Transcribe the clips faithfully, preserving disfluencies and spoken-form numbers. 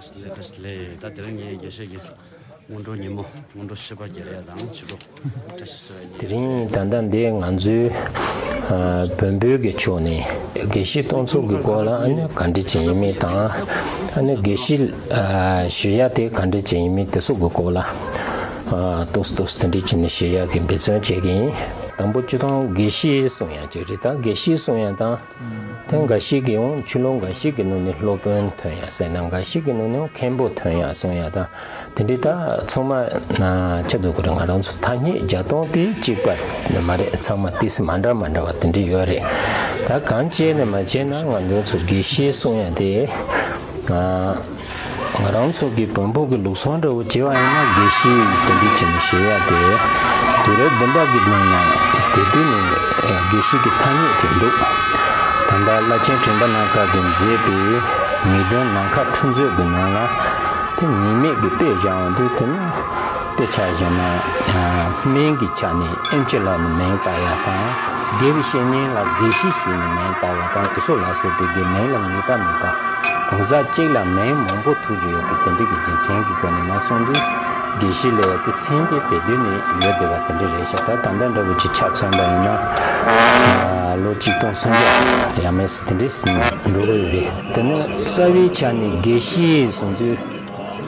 ལེ་ཁ་ལེ། ད་དེ་རིང་ངའི་དགེ་བཤེས་ཀྱི་སྔོན་འགྲོ་ཉིན་མོ། སྔོན་འགྲོ་ཞིབ་པ་རྒྱག་ཡ་དང་ཕྱི་དྲོ་བཀྲ་ཤིས་བསུ་བའི་ཉིན། དེ་རིང་ད་ལྟ་འདི་ང་ཚོའི་ཨ་བོན་པོའི་གི་ཕྱོགས་ནས་དགེ་བཤེས་སྟོང་ཚོགས་ཀྱི་སྐོར་ལ་ཨ་ནི་ག་འདྲ་ཅིག་ཡིན་མིན་དང་། ཨ་ནི་དགེ་བཤེས་ཨ་ཞུ་ཡ་དེ་ག་འདྲ་ཅིག་ཡིན་མིན་དེ་ཚོ་གི་སྐོར་ལ་ཨ་ཏོག་ཙམ་ཏོག་ཙམ་དེ་འདྲ་བྱས་ནས་ཞུ་ཡ་གི་འབད་བརྩོན་བྱེད་ཀྱི་ཡིན། དང་པོ་སྤྱིར་བཏང་དགེ་བཤེས་གསུང་ཡ་ཅིག་རེད། ད་དགེ་བཤེས་གསུང་ཡ་དང་། དེ་འགའ་ཞིག་གིས་ཡང་ཕྱི་ལོགས་འགའ་ཞིག་གི་ནང་ནས་སློབ་དཔོན་ཐོན་ཡ་ཟེར་ན། འགའ་ཞིག་གི་ནང་ནས་ཡང་མཁན་པོ་ཐོན་ཡ་གསུང་ཡ་དང་། དེ་འདྲའི་ད་ཚང་མ་ཆ་འཛུགས་ཀྱི་རེད། ང་རང་ཚོ་ཐ་སྙད་རྒྱག་སྟངས་དེ་གཅིག་པ་ནི་མ་རེད། ཚང་མ་ཏོག་ཙམ་མ་འདྲ་མ་འདྲ་བ་དེ་འདྲ་ཡོད་རེད། ད་གང་བྱས་ནས་མ་བྱས་ན་ང་ཚོ་ཚོ་དགེ་བཤེས་གསུང་ཡ་དེ། ང་རང་ཚོ་གི་བོན་པོ་གི་ལུགས་སྲོལ་འདྲ་བོ་བྱས་པ་ཡིན་ན། དགེ་བཤེས་དེ་འདྲ་བྱས་ནས་ཞུ་ཡ་དེ། དུས་རབས་བདུན་པ་གི་ནང་ན་དེ་དུས་ནས་དགེ་བཤེས་ཀྱི་ཐ་སྙད་དེ་འདུག་ད་ལྟ་བླ་ཆེན་དྲན་པ་ནམ་མཁའ་གིས་མཛད་པའི་ངེས་དོན་ནམ་མཁའ་འཕྲུལ་མཛོད་ཀྱི་ནང་ལ་དེ་ངེས་མེད་ཀྱི་དཔེ་བཞག་འོང་དུས། དེ་ནི་དཔེ་ཆ་བཞག་ན་སྨན་གྱི་ཆ་ནས་ཨེམ་ཆི་ལབ་ནས་མིང་བཏགས་ཡ་དང་། དགེ་བའི་བཤེས་གཉེན་ལ་དགེ་བཤེས་ཞེས་ནས་མིང་བཏགས་པ་དང་། དེ་སོགས་ལ་སོགས་པའི་གི་མིང་ལ་ངེས་པ་མེད་པ། གང་ཟག་གཅིག་ལ་མིང་མང་པོ་ཐོགས་ཀྱི་ཡོད་པའི་དེ་འདྲ་གི་རྒྱུ་མཚན་གྱི་སྒོ་ནས་མ་གསུངས་དུས། དགེ་བཤེས་ལབ་ཡ་དེ་མཚན་དེ་དེ་དུས་ནས་ཡོད་བསྡད་པ་དེ་འདྲ་རེད་ཤག་ད་ད་ལྟ་འདྲ་བོ་ཅིག་ཆ་མཚོན་པ་ཡིན་ན། ལོ་གཅིག་སྟོང་སུམ་བརྒྱ་ཡས་མས་དེ་འདྲ་འགྲོ་གི་ཡོད་རེད། དེ་ནས་རྩ་བའི་ཆ་ནས་དགེ་བཤེས་གསུངས་དུས།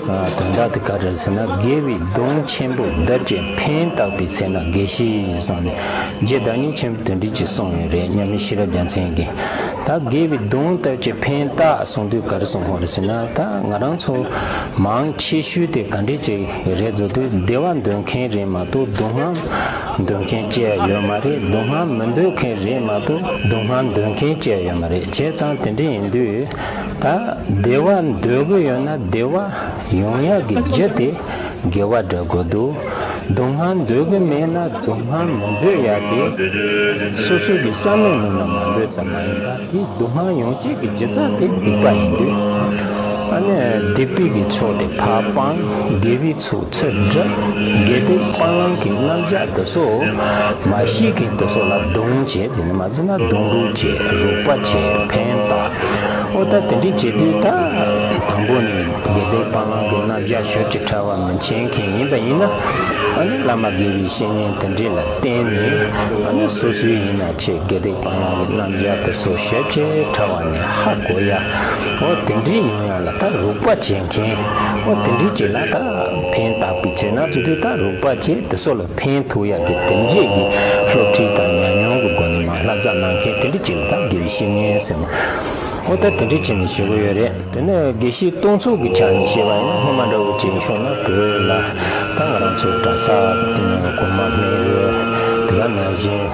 དོན་དག་དེ་ག་རེ་རེད་ཟེར་ན། དགེ་བའི་སྡོམ་ཆེན་པོ་བསྡུ་བྱས་ཕན་བཏགས་པའི་ཚེ་ན་དགེ་བཤེས་གསུངས་ནས། རྗེ་བདག་ཉིད་ཆེན་པོས་དེ་འདྲ་ཅིག་གསུངས་ཡོད་རེད། མཉམ་མེད་ཤེས་རབ་རྒྱལ་མཚན་གྱིས། ད་དགེ་བའི་སྡོམ་བསྡུ་བྱས་ཕན་བཏགས་གསུངས་དུས་ག་རེ་གསུངས་ཡོད་རེད་ཟེར་ན། ད་ང་རང་ཚོ་མང་ཆེ་ཤོས་དེ་ག་འདྲ་ཅིག་རེད་ཟེར་དུས། བདེ་བ་འདོད་མཁན་རེད་མ་གཏོགས་སྡུག་བསྔལ་འདོད་མཁན་ཅིག་ཡོད་མ་རེད། སྡུག་བསྔལ་མི་འདོད་མཁན་རེད་མ་གཏོགས་སྡུག་བསྔལ་འདོད་མཁན་ཅིག་ཡོད་མ་རེད། བྱས་ཙང་དེ་འདྲ་ཡིན་དུས། ད་བདེ་བ་འདོད་ཀྱི་ཡོད་ན་བདེ་བ་ཡོང་ཡག་གི་རྒྱུ་དེ་དགེ་བ་འདྲ་དགོས་འདུག་སྡུག་བསྔལ་འདོད་ཀྱི་མེད་ན་སྡུག་བསྔལ་མི་འདོད་ཡག་དེ་སོ་སོ་གི་བསམ་བློའི་ནང་ན་མ་འདོད་ཙམ་མ་ཡིན་པ། དེ་སྡུག་བསྔལ་ཡོང་བྱེད་ཀྱི་རྒྱུ་རྩ་དེ་སྡིག་པ་ཡིན་དུས། ཨ་ནི་སྡིག་པའི་གི་ཚོགས་དེ་ཕར་སྤང་། དགེ་བའི་ཚོགས་ཚུར་སྒྲུབ། དགེ་སྡིག་སྤང་བླང་གི་རྣམ་གཞག་དེ་ཚོ་མ་ཤེས་མཁན་དེ་ཚོ་ལ་སྡོམ་བྱས་ཟེར་ནས། མ་ཟེར་ན་སྡོམ་རོགས་བྱས། རོགས་པ་བྱས། ཕན་བཏགས། འོ་ད་དེ་འདྲ་བྱེད་དུས། ད་དང་པོ་ནས་དགེ་སྡིག་སྤང་བླང་གི་རྣམ་གཞག་ཞིབ་ཅིང་ཕྲ་བ་མི་མཁྱེན་མཁན་ཡིན་པ་ཡིན་ན། ཨ་ནི་བླ་མ་དགེ་བའི་བཤེས་གཉེན་དེ་འདྲ་ལ་བསྟེན་ནས། ཨ་ནི་སོ་སོའི་ཡིན་ན་ཆེ་དགེ་སྡིག་སྤང་བླང་གི་རྣམ་གཞག་དེ་ཚོ་ཞིབ་ཅིང་ཕྲ་བ་ནས་ཧ་གོ་ཡ། འོ་དེ་འདྲ་ཡོང་ཡ་ལ་ད་རོགས་པ་བྱེད་མཁན། འོ་དེ་འདྲ་བྱས་ན་ད་ཕན་བཏགས་པའི་ཚེ་ན་ཚུལ་དུ་ད་རོགས་པ་བྱས། དེ་ཚོ་ལ་ཕན་ཐོགས་ཡག་གི་དེ་འདྲས་ཀྱི་སློབ་ཁྲིད་དང་ཉམས་མྱོང་གི་སྒོ་ནས་མར་བསླབ་བྱ་གནང་མཁན་དེ་འདྲ་ཅིག་ལ་ད་དགེ་བའི་བཤེས་གཉེན་ཟེར་ནས། འོ་ད་དེ་འདྲ་བྱས་ནས་ཞུ་གི་ཡོད་རེད། དེ་ནས་དགེ་བཤེས་སྟོང་ཚོགས་ཀྱི་ཆ་ནས་བཤད་པ་ཡིན་ན། སྔོན་མ་འདྲ་བོ་ཅིག་ཤོད་ན་བོད་ལ་ད་ང་རང་ཚོ་གྲྭ་ས་གོང་མ་སྨན་རི་དེ་ག་ནང་བཞིན།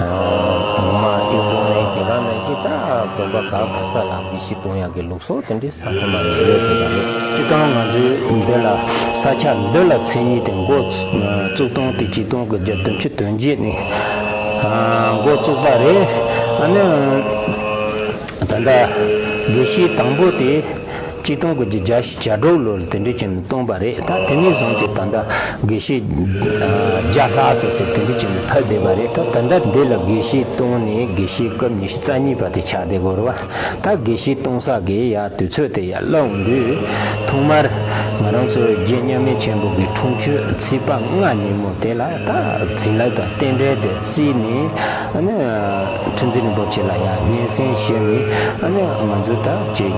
འོག་མ་གཡུང་དྲུང་སྨན་དེ་ག་ནང་བཞིན། ད་དགོན་པ་ག་ག་ས་ལ་དགེ་བཤེས་གཏོང་ཡག་གི་ལུགས་སྲོལ་དེ་འདྲའི་ས་སྔོན་མ་ནས་ཡོད་དེ་ལ་རེད། སྤྱིར་བཏང་ང་ཚོའི་འདི་ལ་ས་ཆ་འདི་ལ་མཚན་ཉིད་དེ་འགོ་བཙུགས་སྟངས་དེ་གཅིག་སྟོང་དགུ་བརྒྱ་བདུན་ཅུ་དོན་བརྒྱད་ནས་འགོ་བཙུགས་པ་རེད། ཨ་ནི་ད་ལྟ་དགེ་བཤེས་དང་པོ་དེ་གཅིག་སྟོང་དགུ་བརྒྱ་བརྒྱད་ཅུ་གྱ་དྲུག་ལོར་དེ་འདྲ་བྱས་ནས་བཏོན་པ་རེད། ད་དེ་ནས་བཟུང་སྟེ་ད་ལྟ་དགེ་བཤེས་བརྒྱ་ལྷག་ཙམ་ཞིག་དེ་འདྲ་བྱས་ནས་ཕེབས་བསྡད་པ་རེད། ད་ད་ལྟ་འདི་ལ་དགེ་བཤེས་བཏོན་ནས་དགེ་བཤེས་སྐབས་ཉི་ཤུ་རྩ་གཉིས་པ་དེ་ཆགས་བསྡད་ཡོད་རེད་བ། ད་དགེ་བཤེས་གཏོང་ས་གི་ཡ་དུས་ཚོད་དེ་ཡར་སླེབས་འོང་དུས། ཐོག་མར་ང་རང་ཚོའི་རྗེ་མཉམ་མེད་ཆེན་པོ་གི་འཁྲུངས་མཆོད་ཚེས་པ་ལྔ་ཉིན་མོ་དེ་ལ་ད་བྱིན་རླབས་དང་རྟེན་འབྲེལ་དེ་བརྩིས་ནས། ཨ་ནི་ཁྲི་འཛིན་རིན་པོ་ཆེ་ལ་ཡར་སྙན་སེང་ཞུས་ནས། ཨ་ནི་ང་ཚོ་ད་ཅིག་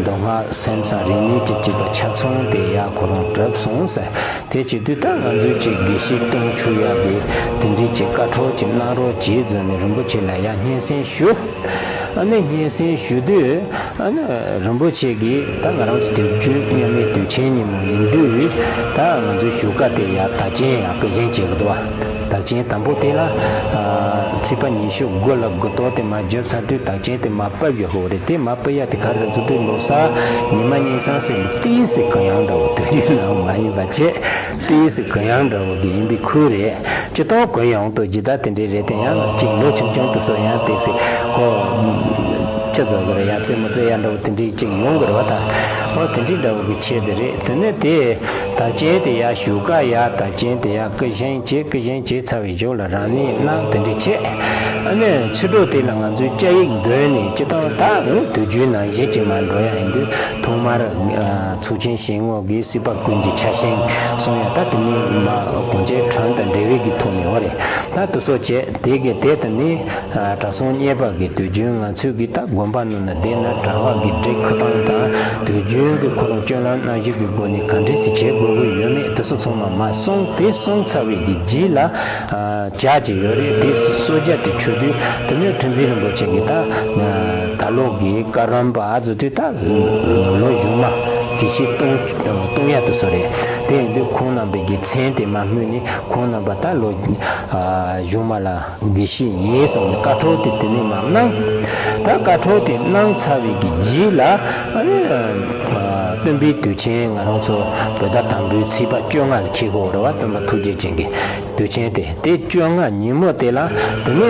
མདོ་སྔགས་སེམས་བཟང་རིག་གནས་ཀྱི་བྱིས་པ་ཆ་ཚང་དེ་ཡར་ཁོ་རང་གྲུབ་སོང་ཟེར། དེ་བྱེད་དུས་ད་ང་ཚོས་ཅིག་དགེ་བཤེས་གཏོང་ཆོག་ཡག་གི་དེ་འདྲའི་ཅིག་བཀའ་འཁྲོལ་ཅིག་གནང་རོགས་བྱེད་ཟེར་ནས་རིན་པོ་ཆེ་ལ་ཡར་སྙན་སེང་ཞུ། ཨ་ནི་སྙན་སེང་ཞུ་དུས། ཨ་ནི་རིན་པོ་ཆེ་གིས་ད་ང་རང་ཚོ་དུས་རྒྱུན་མཉམ་མེད་དུས་ཆེན་ཉིན་མོ་ཡིན་དུས། ད་ང་ཚོའི་བཞུགས་སྒར་དེ་ཡར་དར་ཆེན་ཡག་གི་བཞེངས་བྱེད་གི་འདུག་བ། དར་ཆེན་དང་པོ་དེ་ལ་ཨ་ཚེས་པ་ཉི་ཤུ་དགུ་ལ་དགུ་ཐོག་དེ་མར་བརྒྱབ་ཚར་དུས། དར་ཆེན་དེ་མར་ཕབ་དགོས་ཀྱི་རེད། དེ་མར་ཕབ་ཡ་དེ་ག་རེ་རེད་ཟེར་དུས། ལོ་གསར་ཉི་མ་ཉིན་སང་ཟེར་ནས་ཏོག་ཙམ་གུ་ཡངས་འདྲ་བོ། དུས་རྒྱུན་ནང་མ་ཡིན་པ་བྱས། ཏོག་ཙམ་གུ་ཡངས་འདྲ་བོ་གི་ཡིན་པའི་ཁུལ་རེད། སྤྱིར་བཏང་གུ་ཡངས་དང་ཇི་ལྟར་དེ་འདྲའི་རེད་དེ། ཡང་ཅིག་ལོ་ཆུང་ཆུང་དེ་ཚོ་ཡང་ཏོག་ཙམ་ཁོ་ཆི་ཟེར་དགོས་རེད། ཡང་རྩེད་མོ་རྩེ་ཡ་འདྲ་བོ་དེ་འདྲའི་ཅིག་ཡོང་གི་རེད་བ། ད་ ཨོ་དེ་འདྲའི་འདྲ་བོ་གི་ཆེད་དེ་རེད། དེ་ནས་དེ་དར་ཆེན་དེ་ཡར་བཞུགས་ཀ་ཡ་དར་ཆེན་དེ་ཡར་སྐུ་བཞེངས་བྱས། སྐུ་བཞེངས་བྱས་ཚར་བའི་གཞུག་ལ་རང་གནས་གནང་། དེ་འདྲ་བྱས། ཨ་ནི་ཕྱི་དྲོ་དེ་ལ་ང་ཚོའི་བཅའ་ཡིག་འདོན་ནས་སྤྱིར་བཏང་ད་དུས་རྒྱུན་ནང་བཞིན་གྱི་མར་འགྲོ་ཡ་ཡིན་དུས། ཐོག་མར་ཚོགས་ཆེན་ཞལ་ངོ་གི་སྲིད་པ་ཀུན་གྱི་ཕྱག་ཆེན་གསུང་ཡ། ད་དེ་ནས་མར་གོང་ཆེན་དྲུང་དང་འབྲེལ་བའི་གི་ཐོག་ནས། འོ་རེད། ད་དེ་ཚོ་བྱས། དེ་གི་དེ་དེ་ནས་གྲྭ་ཚང་གཉེར་པ་གི་དུས་རྒྱུན་ང་ཚོའི་གི་ད་དགོན་པ་ནང་ན་བསྡད་ན་གྲྭ་པ་གི་སྒྲིག་ཁ་སྟངས་དང་དུས་རྒྱུན་གྱི་ཁོ་རང་སྤྱོད་ལམ་རྣམ་གཞག་གི་སྒོ་ནས་ག་འདྲ་ཞིག་བྱེད་དགོས་ཀྱི་ཡོད་མེད་དེ་ཚོ་ཚང་མ་མར་གསུངས། དེ་གསུངས་ཚར་བའི་གི་རྗེས་ལ་ཨ་ཇ་ཅིག་ཡོད་རེད། དེ་གསོལ་ཇ་དེ་མཆོད་དུས་དེ་ནས་ཁྲི་འཛིན་རིན་པོ་ཆེ་གི་ད་ད་ལོ་གི་བཀའ་རམས་པ་ཟེར་དུས་ད་ལོ་གཞུག་མ་དགེ་བཤེས་གཏོང་གཏོང་ཡ་དེ་ཚོ་རེད། དེ་ཡིན་དུས་ཁོང་རྣམ་པའི་གི་མཚན་དེ་མར་སྨོས་ནས། ཁོང་རྣམ་པ་ད་ལོ་ཨ་གཞུག་མ་ལ་དགེ་བཤེས་ཡིན་གསུངས་ནས་བཀའ་འཁྲོལ་དེ་དེ་ནས་མར་གནང་། ད་བཀའ་འཁྲོལ་དེ་གནང་ཚར་བའི་གི་རྗེས་ལ། ཨ་ནི་ཨ་སྟོན་པའི་དུས་ཆེན། ང་རང་ཚོ་བོད་ཟླ་དང་པོའི་ཚེས་པ་བཅོ་ལྔ་ལ་འཁེལ་གྱི་ཡོད་རེད་བ། སྟོན་པ་ཐུགས་རྗེ་ཅན་གྱི་དུས་ཆེན་དེ། དེ་བཅོ་ལྔ་ཉིན་མོ་དེ་ལ་དེ་ནས་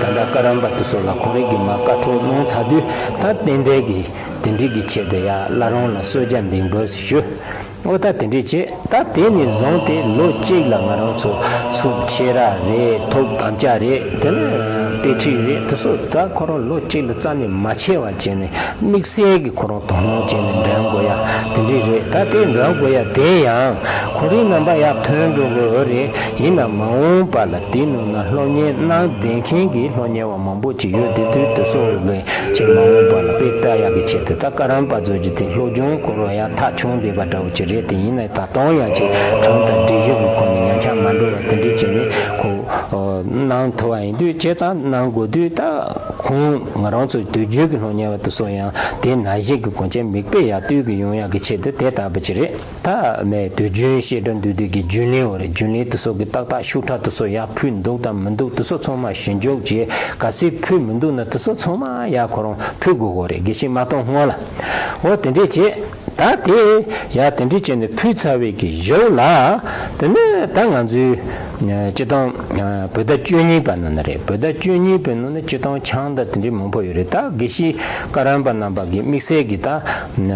ད་ལྟ་བཀའ་རམས་པ་དེ་ཚོ་ལ་ཁོང་རང་གིས་མར་བཀའ་འཁྲོལ་གནང་ཚར་དུས། ད་རྟེན་འབྲེལ་གྱི་དེ་འདྲའི་གི་ཆེད་དུ་ཡ་བླ་བྲང་ལ་གསོལ་ཇ་འདེགས་འབུལ་ཞུ། ཨོ་ད་དེ་འདྲས་བྱས། ད་དེ་ནས་བཟུང་སྟེ་ལོ་གཅིག་ལ་ང་རང་ཚོ་ཚུར་ཕྱེ་ར་རེད། ཐུགས་དམ་བཅའ་རེད། དེ་ནས་དཔེ་ཁྲིད་རེད། དེ་ཚོ་ད་ཁོ་རང་ལོ་གཅིག་ལ་རྩ་ནས་མ་ཆད་པ་བྱས་ནས་དམིགས་བསལ་གྱི་ཁོ་རང་དོ་སྣང་བྱས་ནས་འགྲན་དགོས་ཡ་དེ་འདྲས་རེད། ད་དེ་འགྲན་དགོས་ཡ་དེ་ཡང་ཁོ་རང་རྣམ་པ་ཡར་ཐོན་འགྲོ་དགོས་རེད། ཡིན་ན་མ་འོངས་པ་ལ་དེའི་ནང་ན་སློབ་གཉེར་གནང་བསྡད་མཁན་གྱི་སློབ་གཉེར་བ་མང་པོ་ཅིག་ཡོད་དེ་དུས། དེ་ཚོ་གི་ཅིག་མ་འོངས་པ་ལ་དཔེ་ལྟ་ཡག་གི་ཆེད་དུ། ད་བཀའ་རམས་པ་ཚོ་གི་དེ་སློབ་སྦྱོང་སྐོར་བ་ཡང་ཐག་ཆོད་བསྡད་པ་འདྲ་བོ་ཅིག་རེད། དེ་ཡིན་ན་ད་དུང་ཡང་ཅིག་གྲངས་དང་སྒྲིག་གཞི་གི་ཁོངས་ནས་ཉམས་ཆག་མ་འགྲོ་བ་དེ་འདྲས་བྱས་ནས་ཁོ་གནང་ཐུབ་པ་ཡིན་དུས། བྱས་ཙང་གནང་དགོས་དུས། ད་ཁོང་ང་རང་ཚོ་དུས་རྒྱུན་གྱི་སློབ་གཉེར་བ་དེ་ཚོ་ཡང་དེ་ནང་བཞིན་གྱི་གོང་ཆེན་མིག་དཔེ་ཡར་ལྟོས་གི་ཡོང་ཡག་གི་ཆེད་དུ་དེ་ལྟ་བུ་ཅིག་རེད། ད་མེད་དུས་རྒྱུན་བཤད་གྲྭ་འདུས་སྡེ་གི་རྒྱུན་ལས་འོ་རེད། རྒྱུན་ལས་དེ་ཚོ་གི་ཏག་ཏག་ཤུགས་དྲག་དེ་ཚོ་ཡར་ཕུད་འདུག་དང་མི་འདུག་དེ་ཚོ་ཚང་མ་ཞིབ་འཇུག་བྱས། གལ་སྲིད་ཕུད་མི་འདུག་ན་དེ་ཚོ་ཚང་མ་ཡར་ཁོ་རང་ཕུད་དགོས་གོ་རེད། དགེ་བཤེས་མ་གཏོང་སྔོན་ལ། འོ་དེ་འདྲས་བྱས། ད་དེ་ཡར་དེ་འདྲས་བྱས་ནས་ཕུད་ཚར་བའི་གི་གཞུག་ལ། དེ་ནས་ད་ང་ཚོའི་སྤྱིར་བཏང་བོད་ཟླ་བཅུ་གཉིས་པ་ནང་ན་རེད། བོད་ཟླ་བཅུ་གཉིས་པའི་ནང་ན་སྤྱིར་བཏང་ཆང་དང་དེ་འདྲས་མང་པོ་ཡོད་རེད། ད་དགེ་བཤེས་བཀའ་རམས་པ་རྣམ་པ་གི་དམིགས་བསལ་གྱི་ད།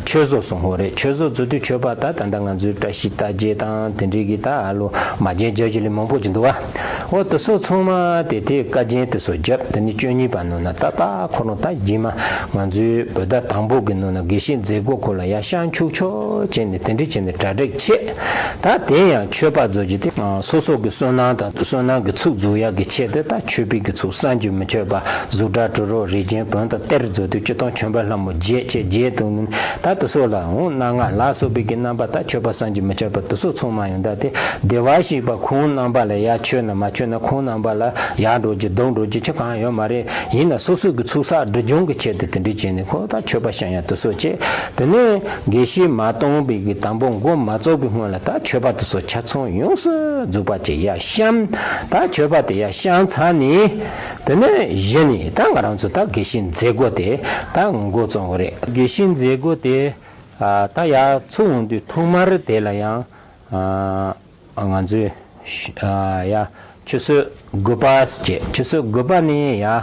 ཆོས་ཚོགས་སོང་ཧོ་རེད། ཆོས་ཚོགས་ཚོགས་དུས་མཆོད་པ་ད་ད་ལྟ་ང་ཚོའི་བཀྲ་ཤིས་རྟགས་བརྒྱད་དང་དེ་འདྲའི་གི་ད་ཨ་ལོ་མ་བརྒྱད་བརྒྱད་ཅིག་ལས་མང་པོ་ཅིག་འདུག་བ། འོ་དེ་ཚོ་ཚང་མ་དེ་དེ་བཀའ་རྒྱན་དེ་ཚོ་བརྒྱབ། དེ་ནི་བཅུ་གཉིས་པ་ནང་ན་ཏག་ཏག་ཁོ་རང་ད་རྗེས་མ་ང་ཚོའི་བོད་ཟླ་དང་པོ་གི་ནང་ན་དགེ་བཤེས་མཛད་སྒོ་ཁོ་ལ་ཡར་བཤམས་ཆོག་ཆོག་བྱས་ནས་དེ་འདྲ་བྱས་ནས་གྲ་སྒྲིག་བྱས། ད་དེ་ཡང་མཆོད་པ་མཛད་རྒྱུ་དེ་སོ་སོ་གི་བསོད་ནམས་དང་བསོད་ནམས་ཀྱི་ཚུགས་འཛུགས་ཡག་གི་ཆེད་དུ། ད་མཆོད་པའི་གི་ཚུགས་བསམ་གྱིས་མི་ཁྱབ་པ། གཟུགས་སྒྲ་དྲི་རོ་རེག་བྱའི་བོན་དང་གཏེར་མཛད་དུས་སྤྱིར་བཏང་མཆོད་པ་ལྷ་མོ་བརྒྱད་བྱས་བརྒྱད་དང་། ད་དེ་ཚོ་ལ་འོང་སྣ་ལྔ་ལ་སོགས་པའི་གི་རྣམ་པ། ད་མཆོད་པ་བསམ་གྱིས་མི་ཁྱབ་པ་དེ་ཚོ་ཚང་མ་ཡོང་། ད་དེ་བདེ་བར་གཤེགས་པ་ཁོང་རྣམ་པ་ལ་ཡར་མཆོད་ན་མ་མཆོད་ན། ཁོང་རྣམ་པ་ལ་ཡར་འགྲོ་རྒྱུ་སྡུག་འགྲོ་རྒྱུ་ཅི་གང་ཡོད་མ་རེད། ཡིན་ན་སོ་སོ་གི་ཚུགས་བསགས་སྒྲིབ་སྦྱོང་གི་ཆེད་དུ་དེ་འདྲ་བྱས་ནས་ཁོ་ད་མཆོད་པ་བཤམས་ཡ་དེ་ཚོ་བྱས། དེ་ནས་དགེ་བཤེས་མ་གཏོང་བའི་གི་དང་པོ་འགོ་མ་བཙུགས་པའི་སྔོན་ལ་ད་མཆོད་པ་དེ་ཚོ་ཆ་ཚང་ཡོངས་སུ་རྫོགས་པ་ཅིག་ཡར་བཤམས། ད་མཆོད་པ་དེ་ཡར་བཤམས་ཚར་ནས། དེ་ནས་གཞི་ནས་ད་ང་རང་ཚོ་ད་དགེ་བཤེས་མཛད་སྒོ་དེ་ད་འགོ་བརྩམས་པ་རེད། དགེ་བཤེས་མཛད་སྒོ་དེ་ཨ་ད་ཡར་ཚུགས་འོང་དུས་ཐོག་མར་དེ་ལ་ཡང་ཨ་ང་ཚོས་ཨ་ཡ་ཆུ་ཚོད་དགུ་པ་བྱས། ཆུ་ཚོད་དགུ་པ་ནས་ཡ་ཨ་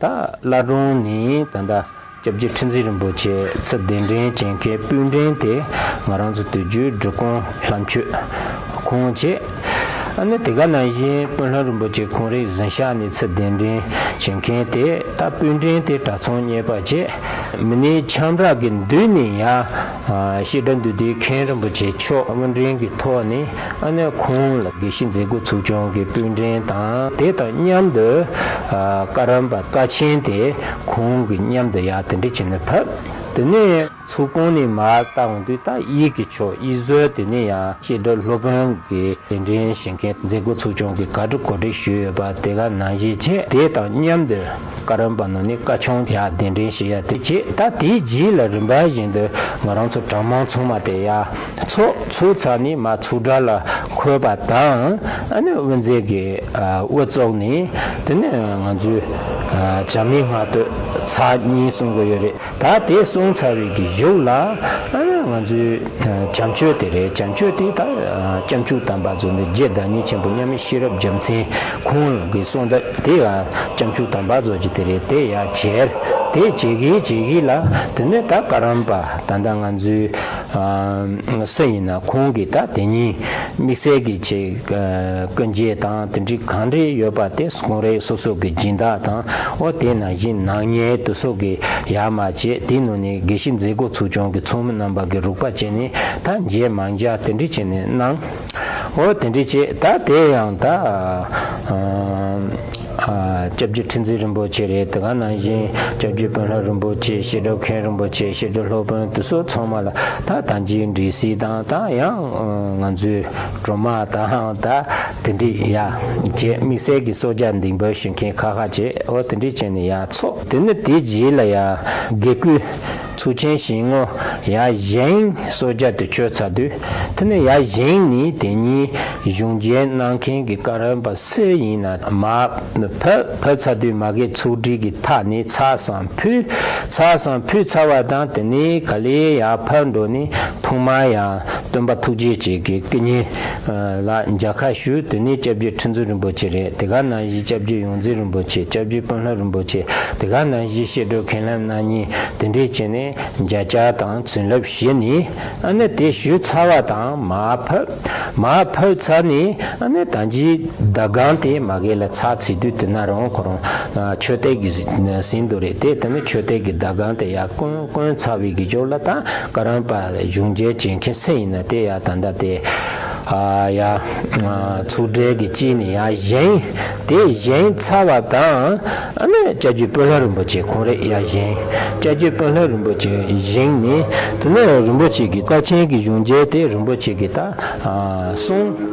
ད་བླ་བྲང་ནས་ད་ད་སྐྱབས་རྗེ་ཁྲི་འཛིན་རིན་པོ་ཆེ་ཚུར་གདན་འདྲེན་བྱེད་མཁན་སྤུན་འདྲེན་དེ་ང་རང་ཚོ་དུས་རྒྱུན་འབྲི་གུང་ལྷ་མཆོད་ཁོང་བྱས། ཨ་ནི་དེ་ག་ནང་བཞིན་སྤུངས་ལྷ་རིན་པོ་ཆེ་ཁོང་རང་གཟིམ་ཤག་ནས་ཚུར་གདན་འདྲེན་བྱེད་མཁན་དེ། ད་སྤུན་འདྲེན་དེ་གྲྭ་ཚང་གཉེར་པ་བྱས། མི་ནི་ཁྱམས་ར་གི་མདུན་ནས་ཡ་བཤད་གྲྭ་འདུས་སྡེའི་མཁན་རིན་པོ་ཆེ་མཆོག་དབུ་འདྲེན་གྱི་ཐོག་ནས། ཨ་ནི་ཁོང་ལ་དགེ་བཤེས་མཛད་སྒོ་ཚུགས་སྐྱོང་གི་སྤུན་འདྲེན་དང་། དེ་དང་མཉམ་དུ་ཨ་བཀའ་རམས་པ་བཀའ་ཆེན་དེ་ཁོང་གི་མཉམ་དུ་ཡར་དེ་འདྲ་བྱས་ནས་ཕེབས། དེ་ནས་ཚོགས་ཁང་ནས་མར་བལྟ་འོང་དུས་ད་གཡས་ཀྱི་ཕྱོགས་གཡས་ཟུར་དེ་ནས་ཡང་བཤད་གྲྭ་སློབ་དཔོན་གྱི་གདན་འདྲེན་བྱེད་མཁན་མཛད་སྒོ་ཚུགས་སྐྱོང་གི་གར་སྒྲིག་གོ་སྒྲིག་ཞུས་ཡོད་པ་དེ་ག་ནང་བཞིན་བྱས། དེ་དང་མཉམ་དུ་བཀའ་རམས་པ་ནང་ནས་བཀའ་ཆུང་ཡར་གདན་འདྲེན་ཞུ་ཡ་དེ་བྱས། ད་དེའི་རྗེས་ལ་རིམ་པ་བཞིན་དུ་ང་རང་ཚོ་གྲྭ་མང་ཚང་མ་དེ་ཡར་ཚོགས། ཚོགས་ཚར་ནས་མར་ཚོགས་གྲལ་ལ་འཁོད་པ་དང་། ཨ་ནི་དབུ་མཛད་ཀྱིས་ཨ་དབུ་བཙུགས་ནས། དེ་ནས་ང་ཚོའི་ཨ་བྱམས་སྙིང་སྔ་དུས་ཚར་གཉིས་གསུང་གི་ཡོད་རེད། ད་དེ་གསུང་ཚར་བའི་གི་གཞུག་ལ་ཨ་ནི་ང་ཚོའི་ཨ་བྱམས་ཆོས་དེ་རེད། བྱམས་ཆོས་དེ་ད་ཨ་སྐྱབས་མཆོག་དམ་པ་ཚོ་ནི་རྗེ་བདག་ཉིད་ཆེན་པོ་མཉམ་མེད་ཤེས་རབ་རྒྱལ་མཚན་ཁོང་གི་གསུང་ད་དེ་ཡང་སྐྱབས་མཆོག་དམ་པ་ཚོ་གི་དེ་རེད། དེ་ཡང་བྱས། དེ་བྱེད་ཀྱི་བྱེད་ཀྱི་ལ། དེ་ནས་ད་ཀ་རམ་པ་ད་ལྟ་ང་ཚོའི་ཨ་སུ་ཡིན་ན་ཁོང་གིས་ད་དེ་ཉིད་དམིགས་བསལ་གྱི་ཆེད་ཀུན་རྒྱལ་དང་དེ་འདྲའི་གང་འདྲ་ཡོད་པ་དེ་ཁོང་རའི་སོ་སོ་གི་སྦྱིན་བདག་དང་། འོ་དེ་ནང་བཞིན་ནག་ཉེས་དེ་སོགས་ཀྱི་ཡར་མར་བྱས། དེའི་ནང་ནས་དགེ་བཤེས་མཛད་སྒོ་ཚོགས་ཆུང་གི་ཚོགས་མི་རྣམ་པ་གི་རོགས་པ་བྱས་ནས་ད་མཇལ་མ་མཇལ་དེ་འདྲ་བྱས་ནས་གནང་། འོ་དེ་འདྲ་བྱས། ད་དེ་ཡང་ད་ཨ་ཨ་སྐྱབས་རྗེ་ཁྲི་འཛིན་རིན་པོ་ཆེ་རེད། དེ་ག་ནང་བཞིན་སྐྱབས་རྗེ་དཔོན་སློབ་རིན་པོ་ཆེ། བཤད་སྒྲུབ་མཁན་རིན་པོ་ཆེ། བཤད་སྒྲུབ་སློབ་དཔོན་དེ་ཚོ་ཚང་མ་ལ་ད་ད་ཅིའི་འདྲི་སྲིད་དང་། ད་ཡང་ང་ཚོའི་སྒྲོལ་མ་དང་ད་དེ་འདྲའི་ཡ་བྱས། དམིགས་བསལ་གྱི་གསོལ་ཇ་འདེགས་འབུལ་ཞུ་མཁན་ཁ་ཁ་བྱས། འོ་དེ་འདྲ་བྱས་ནས་ཡར་ཚོགས། དེ་ནས་དེའི་རྗེས་ལ་ཡ་དགེ་བསྐོས་ཚོགས་ཆེན་ཞིང་ངོ་ཡ་གཞན་གསོལ་ཇ་དེ་མཆོད་ཚར་དུས། དེ་ནས་ཡ་གཞན་ནི་དེ་ཉིད་གཞུང་མཇལ་གནང་མཁན་གྱི་ཀ་རམ་པ་སུ་ཡིན་ན་མར་ཕབ། ཕབ་ཚར་དུས་མ་གི་ཚོགས་སྒྲིག་གི་ཐག་ནས་ཚར་སང་ཕུལ། ཚར་སང་ཕུལ་ཚར་བ་དང་། དེ་ནས་ག་ལེ་ཡར་ཕར་འགྲོ་ནས་ཐོག་མར་ཡང་སྟོན་པ་ཐུགས་རྗེ་ཅན་གྱི་སྐུ་བརྙན་ལ་མཇལ་ཁ་ཞུས། དེ་ནས་སྐྱབས་རྗེ་ཁྲི་འཛིན་རིན་པོ་ཆེ་རེད། དེ་ག་ནང་བཞིན་སྐྱབས་རྗེ་ཡོངས་འཛིན་རིན་པོ་ཆེ། སྐྱབས་རྗེ་དཔོན་སློབ་རིན་པོ་ཆེ། དེ་ག་ནང་བཞིན་བཤད་སྒྲུབ་མཁན་བླ་མ་རྣམ་གཉིས། དེ་འདྲས་བྱས་ནས་མཇལ་བཅར་དང་བྱིན་རླབས་ཞུས་ནས། ཨ་ནི་དེ་ཞུས་ཚར་བ་དང་མར་ཕབ། མར་ཕབ་ཚར་ནས་ཨ་ནི་ད་ཅི་ཟླ་སྒང་དེ་མ་གི་ལ་ཚར་ཚར་དུས། དེ་ན་རང་ཁོ་རང་ཨ་མཆོད་རྟེན་གྱི་ཟིན་དུ་རེད། དེ་དེ་ནི་མཆོད་རྟེན་གྱི་ཟླ་སྒང་དེ་ཡར་བསྐོན། བསྐོན་ཚར་བའི་གི་ཞོར་ལ་ད་ཀ་རམ་པ་གཞུང་མཇལ་བྱེད་མཁན་སུ་ཡིན་ན་དེ་ཡར་ད་ལྟ་དེ་ཨ་ཡར་ཚོགས་གྲལ་གྱི་དཀྱིལ་ནས་ཡར་བཞེངས། དེ་བཞེངས་ཚར་བ་དང་ཨ་ནི་སྐྱབས་རྗེ་དཔོན་སློབ་རིན་པོ་ཆེ་ཁོང་རེ་ཡར་བཞེངས། སྐྱབས་རྗེ་དཔོན་སློབ་རིན་པོ་ཆེ་བཞེངས་ནས། དེ་ནས་རིན་པོ་ཆེ་གི་དཀའ་ཆེན་གྱི་གཞུང་མཇལ་དེ་རིན་པོ་ཆེ་གིས་ད་ཨ་གསུངས།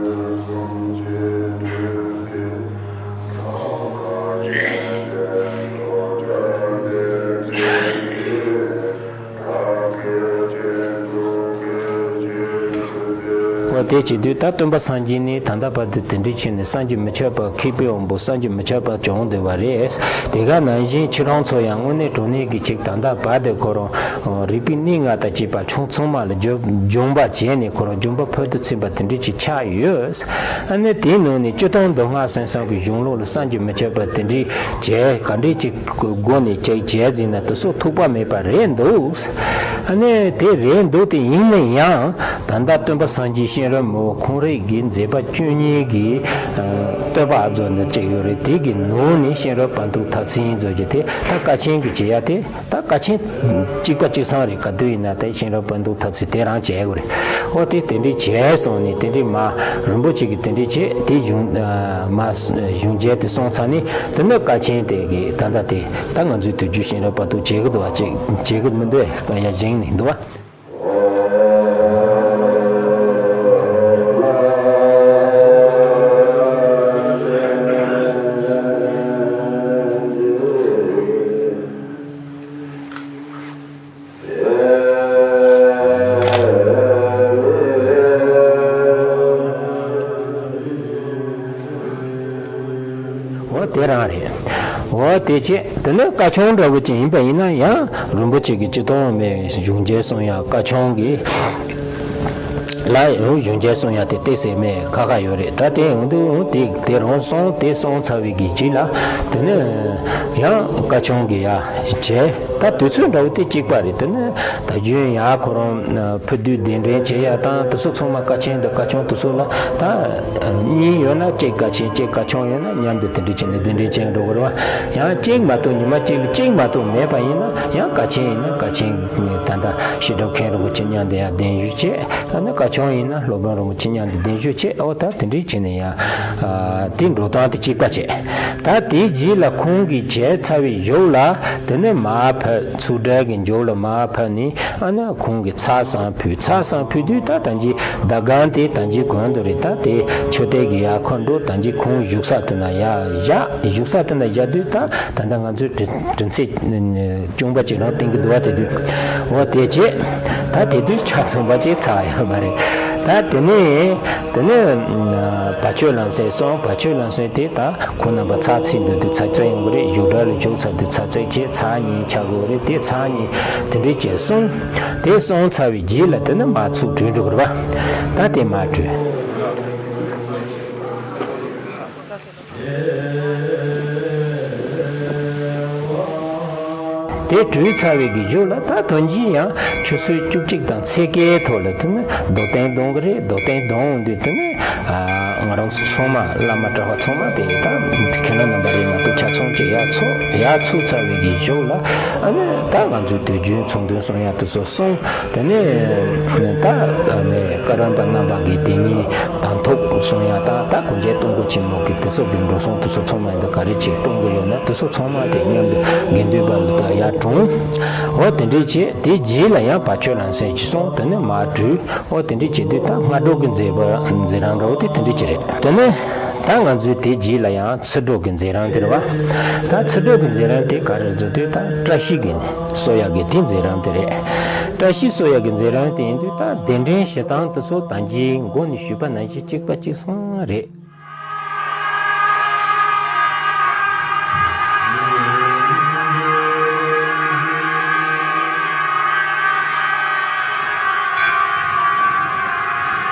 འོ་དེ་བྱེད་དུས་ད་སྟོན་པ་སངས་རྒྱས་ནི་ད་ལྟ་བར་དུ་དེ་འདྲའི་ཆེད་ནས་བསམ་གྱིས་མི་ཁྱབ་པ། མཁས་པའི་དབང་པོ་བསམ་གྱིས་མི་ཁྱབ་པ་བྱུང་བསྡད་པ་རེད། དེ་ག་ནང་བཞིན་ཁྱེད་རང་ཚོ་ཡང་དངོས་གནས་དྲང་གནས་ཀྱི་ཅིག་ད་ལྟ་བར་དུ་ཁོ་རང་རིག་པའི་གནས་ལྔ་དང་བཅས་པ་ཆུང་ཚང་མ་ལ་འཇུག་སྦྱོང་བ་བྱས་ནས་ཁོ་རང་སྦྱོང་པ་ཕུལ་དུ་ཕྱིན་པ་དེ་འདྲའི་ཅིག་ཆགས་ཡོད། ཨ་ནི་དེའི་ནང་ནས་སྤྱིར་བཏང་མདོ་སྔགས་ཟེར་ས་གི་གཞུང་ལུགས་ལ་བསམ་གྱིས་མི་ཁྱབ་པ་དེ་འདྲའི་བྱས། ག་འདྲའི་ཅིག་སྒོ་ནས་ཅིག་བྱས་ཟིན་ན་དེ་ཚོ་ཐུག་པ་མེད་པ་རེད་འདུག། ཨ་ནི་དེ་རེད་འདུག། དེ་ཡིན་ན་ཡང་ད་ལྟ་སྟོན་པ་སངས་རྒྱས་གཤེན་རབ་མི་བོ་ཁོང་རང་གི་མཛད་པ་བཅུ་གཉིས་ཀྱི་བསྟོད་པ་ཨ་ཛོ་འདི་གཅིག་ཡོད་རེད། དེ་གི་ནང་ནས་གཤེན་རབ་བར་དུ་ཐ་ཚིག་ཡིན་ཟེར་གྱི་དེ་ད་ཀ་ཆེན་གྱི་བྱེད་ཡ་དེ། ད་ཀ་ཆེན་གཅིག་པ་གཅིག་སང་རེད། ག་དུས་ཡིན་ན་དེ་གཤེན་རབ་བར་དུ་ཐ་ཚིག་དེ་རང་བྱེད་དགོས་རེད། ཨོ་དེ་དེ་འདྲའི་བྱས་སོང་ནས། དེ་འདྲའི་མ་རིན་པོ་ཆེ་གིས་དེ་འདྲའི་བྱས། དེ་གཞུང་མ་གཞུང་མཇལ་དེ་སོང་ཚར་ནས། དེ་ནས་ཀ་ཆེན་དེ་གི་ད་ལྟ་དེ་ད་ང་ཚོའི་དུས་རྒྱུན་གཤེན་རབ་བར་དུ་བྱེད་གི་འདུག་བ། བྱེད་བྱེད་གི་མི་འདུག་ཨེ། ཀ་ཡ་བཞེངས་ནས་འདུག་བ། འོ་དེ་རང་རེད། འོ་དེ་བྱས། དེ་ནས་བཀའ་ཆུང་འདྲ་བོ་ཅིག་ཡིན་པ་ཡིན་ན་ཡང་རིན་པོ་ཆེ་གི་སྤྱི་དོན་མའི་གཞུང་མཇལ་གསུང་ཡ། བཀའ་ཆུང་གི་ལ་ཡང་གཞུང་མཇལ་གསུང་ཡ་དེ་ཏོག་ཙམ་མེད་ཁག་ཁག་ཡོད་རེད། ད་དེ་ཡོང་དུས་དེ་དེ་རང་སོང་། དེ་སོང་ཚར་བའི་གི་རྗེས་ལ་དེ་ནས་ཡང་བཀའ་ཆུང་གི་ཡ་བྱས། ད་དུས་ཚོད་འདྲ་བོ་དེ་གཅིག་པ་རེད། དེ་ནས་ད་རྒྱུན་ཡ་ཁོ་རང་ཕུད་དུས་གདན་འདྲེན་བྱེད་ཡ་དང་དེ་ཚོ་ཚང་མ། བཀའ་ཆེན་དང་བཀའ་ཆུང་དེ་ཚོ་ལ་ད་གཉིས་ཡོད་ན་གཅིག་བཀའ་ཆེན། གཅིག་བཀའ་ཆུང་ཡོད་ན་མཉམ་དུ་དེ་འདྲ་བྱས་ནས་གདན་འདྲེན་བྱེད་འགྲོ་དགོས་རེད་བ། ཡང་གཅིག་མ་གཏོགས་ཉི་མ་གཅིག་ལ་གཅིག་མ་གཏོགས་མེད་པ་ཡིན་ན། ཡང་བཀའ་ཆེན་ཡིན་ན་བཀའ་ཆེན་ད་ལྟ་བཤད་སྒྲུབ་མཁན་རིན་པོ་ཆེ་མཉམ་དུ་ཡང་གདན་ཞུ་བྱེད། ཨ་ནི་བཀའ་ཆུང་ཡིན་ན་སློབ་དཔོན་རིན་པོ་ཆེ་མཉམ་དུ་གདན་ཞུ་བྱེད། ཨོ་ད་དེ་འདྲ་བྱས་ནས་ཡང་ཨ་དེ་འགྲོ་སྟངས་དེ་གཅིག་པ་བྱས། ད་དེའི་རྗེས་ལ་ཁོང་གིས་བྱས་ཚར་བའི་གཞུག་ལ་དེ་ནས་མར་ཕབ། ཚོགས་གྲལ་གྱི་མཇུག་ལ་མར་ཕབ་ནས། ཨ་ནི་ཁོང་གིས་ཚར་སང་ཕུལ། ཚར་སང་ཕུལ་དུས་ད་ད་གིན་ཟླ་སྒང་དེ་ད་གིན་གོང་དུ་རེད། ད་དེ་མཆོད་རྟེན་གྱི་ཡ་ཁོ་འགྲོ། ད་གིན་ཁོང་བཞུགས་ས་དེ་ན་ཡ་བཞག་བཞུགས་ས་དེ་ན་བཞག་དུས་ད་ད་ལྟ་ང་ཚོའི་དྲིན་དྲིན་ཚེས་གཅུང་པ་ཅིག་རང་བསྟན་གྱི་འདུག་བ། དེ་དུས་འོ་དེ་བྱས། ད་དེ་དུས་ཆ་ཚང་པ་ཅིག་ཚར་ཡོད་མ་རེད། ད་དེ་ནས་དེ་ནས་བ་ཕྱུགས་ལམ་སེང་སོང་། བ་ཕྱུགས་ལམ་སེང་དེ་ད་ཁོང་རྣམ་པ་ཚར་ཚིག་འདུག་དུས་ཚར་ཚར་ཡོང་གི་རེད། བཞུགས་གྲལ་ལ་བཞུགས་ཚར་དུས་ཚར་ཚར་བྱས། ཚར་གཉིས་ཆགས་དགོས་རེད། དེ་ཚར་གཉིས་དེ་འདྲའི་བྱས་སོང་། དེ་སོང་ཚར་བའི་རྗེས་ལ་དེ་ནས་མར་ཚུར་བྲོས་འགྲོ་གི་རེད་བ། ད་དེ་མར་བྲོས། དེ་གྲོལ་ཚར་བའི་གི་གཞུག་ལ་ད་དོན་གྱིས་ཡང་ཆུ་ཚོད་བཅུ་གཅིག་དང་ཚེག་ཁའི་ཐོག་ལ་དེ་ནི་རྡོར་གདན་འདོན་གི་རེད། རྡོར་གདན་འདོན་འོང་དུས་དེ་ནི་ང་རང་ཚོ་ཚང་མ་བླ་མ་གྲྭ་པ་ཚང་མ་དེ་ད་མཁན་སློབ་རྣམ་པ་རེད་མ་གཏོགས་ཆ་ཚང་ཅིག་ཡར་ཚོགས། ཡར་ཚོགས་ཚར་བའི་གི་གཞུག་ལ་ཨ་ནི་ད་ང་ཚོའི་དུས་རྒྱུན་ཚོགས་འདུ་གསུང་ཡ་དེ་ཚོ་གསུངས། དེ་ནས་ད་ནས་བཀའ་རམས་པ་རྣམ་པ་གིས་དེ་ཉིད་དང་ཐོག་གསུང་ཡ་དང་ད་གུང་ཆེན་གཏོང་སྒོ་ཆེན་མོ་གི་དེ་ཚོ་གི་འགྲོ་སོང་དེ་ཚོ་ཚང་མ་འདི་ག་རེ་ཅིག་གཏོང་གི་ཡོད་ན་དེ་ཚོ་ཚང་མ་དེ་མཉམ་དུ་དགེ་འདུན་པ་ལ་ད་ཡར་དྲངས། འོ་དེ་འདྲས་བྱས་དེ་རྗེས་ལ་ཡང་བར་ཆད་ལམ་སེལ་གྱི་སོང་དེ་ནས་མར་བྲོས། འོ་དེ་འདྲས་བྱེད་དུས་ད་སྔ་དྲོ་གི་མཛད་པ་མཛད་རིམ་འདྲ་བོ་དེ་དེ་འདྲས་ཅིག་རེད། དེ་ནས་ད་ང་ཚོའི་དེ་རྗེས་ལ་ཡང་ཚེས་དྲུག་གི་མཛད་རིམ་དེ་རེད་བ། ད་ཚེས་དྲུག་གི་མཛད་རིམ་དེ་ག་རེ་རེད་ཟེར་དུས་ད་བཀྲ་ཤིས་ཀྱི་གསོལ་ཡག་གི་དེ་མཛད་རིམ་དེ་རེད། བཀྲ་ཤིས་གསོལ་ཡག་གི་མཛད་རིམ་དེ་ཡིན་དུས་ད་གདན་འདྲེན་བྱེད་སྟངས་དེ་ཚོ་ད་གིན་འགོ་ནས་ཞུས་པ་ནང་བཞིན་གཅིག་པ་གཅིག་སང་རེད།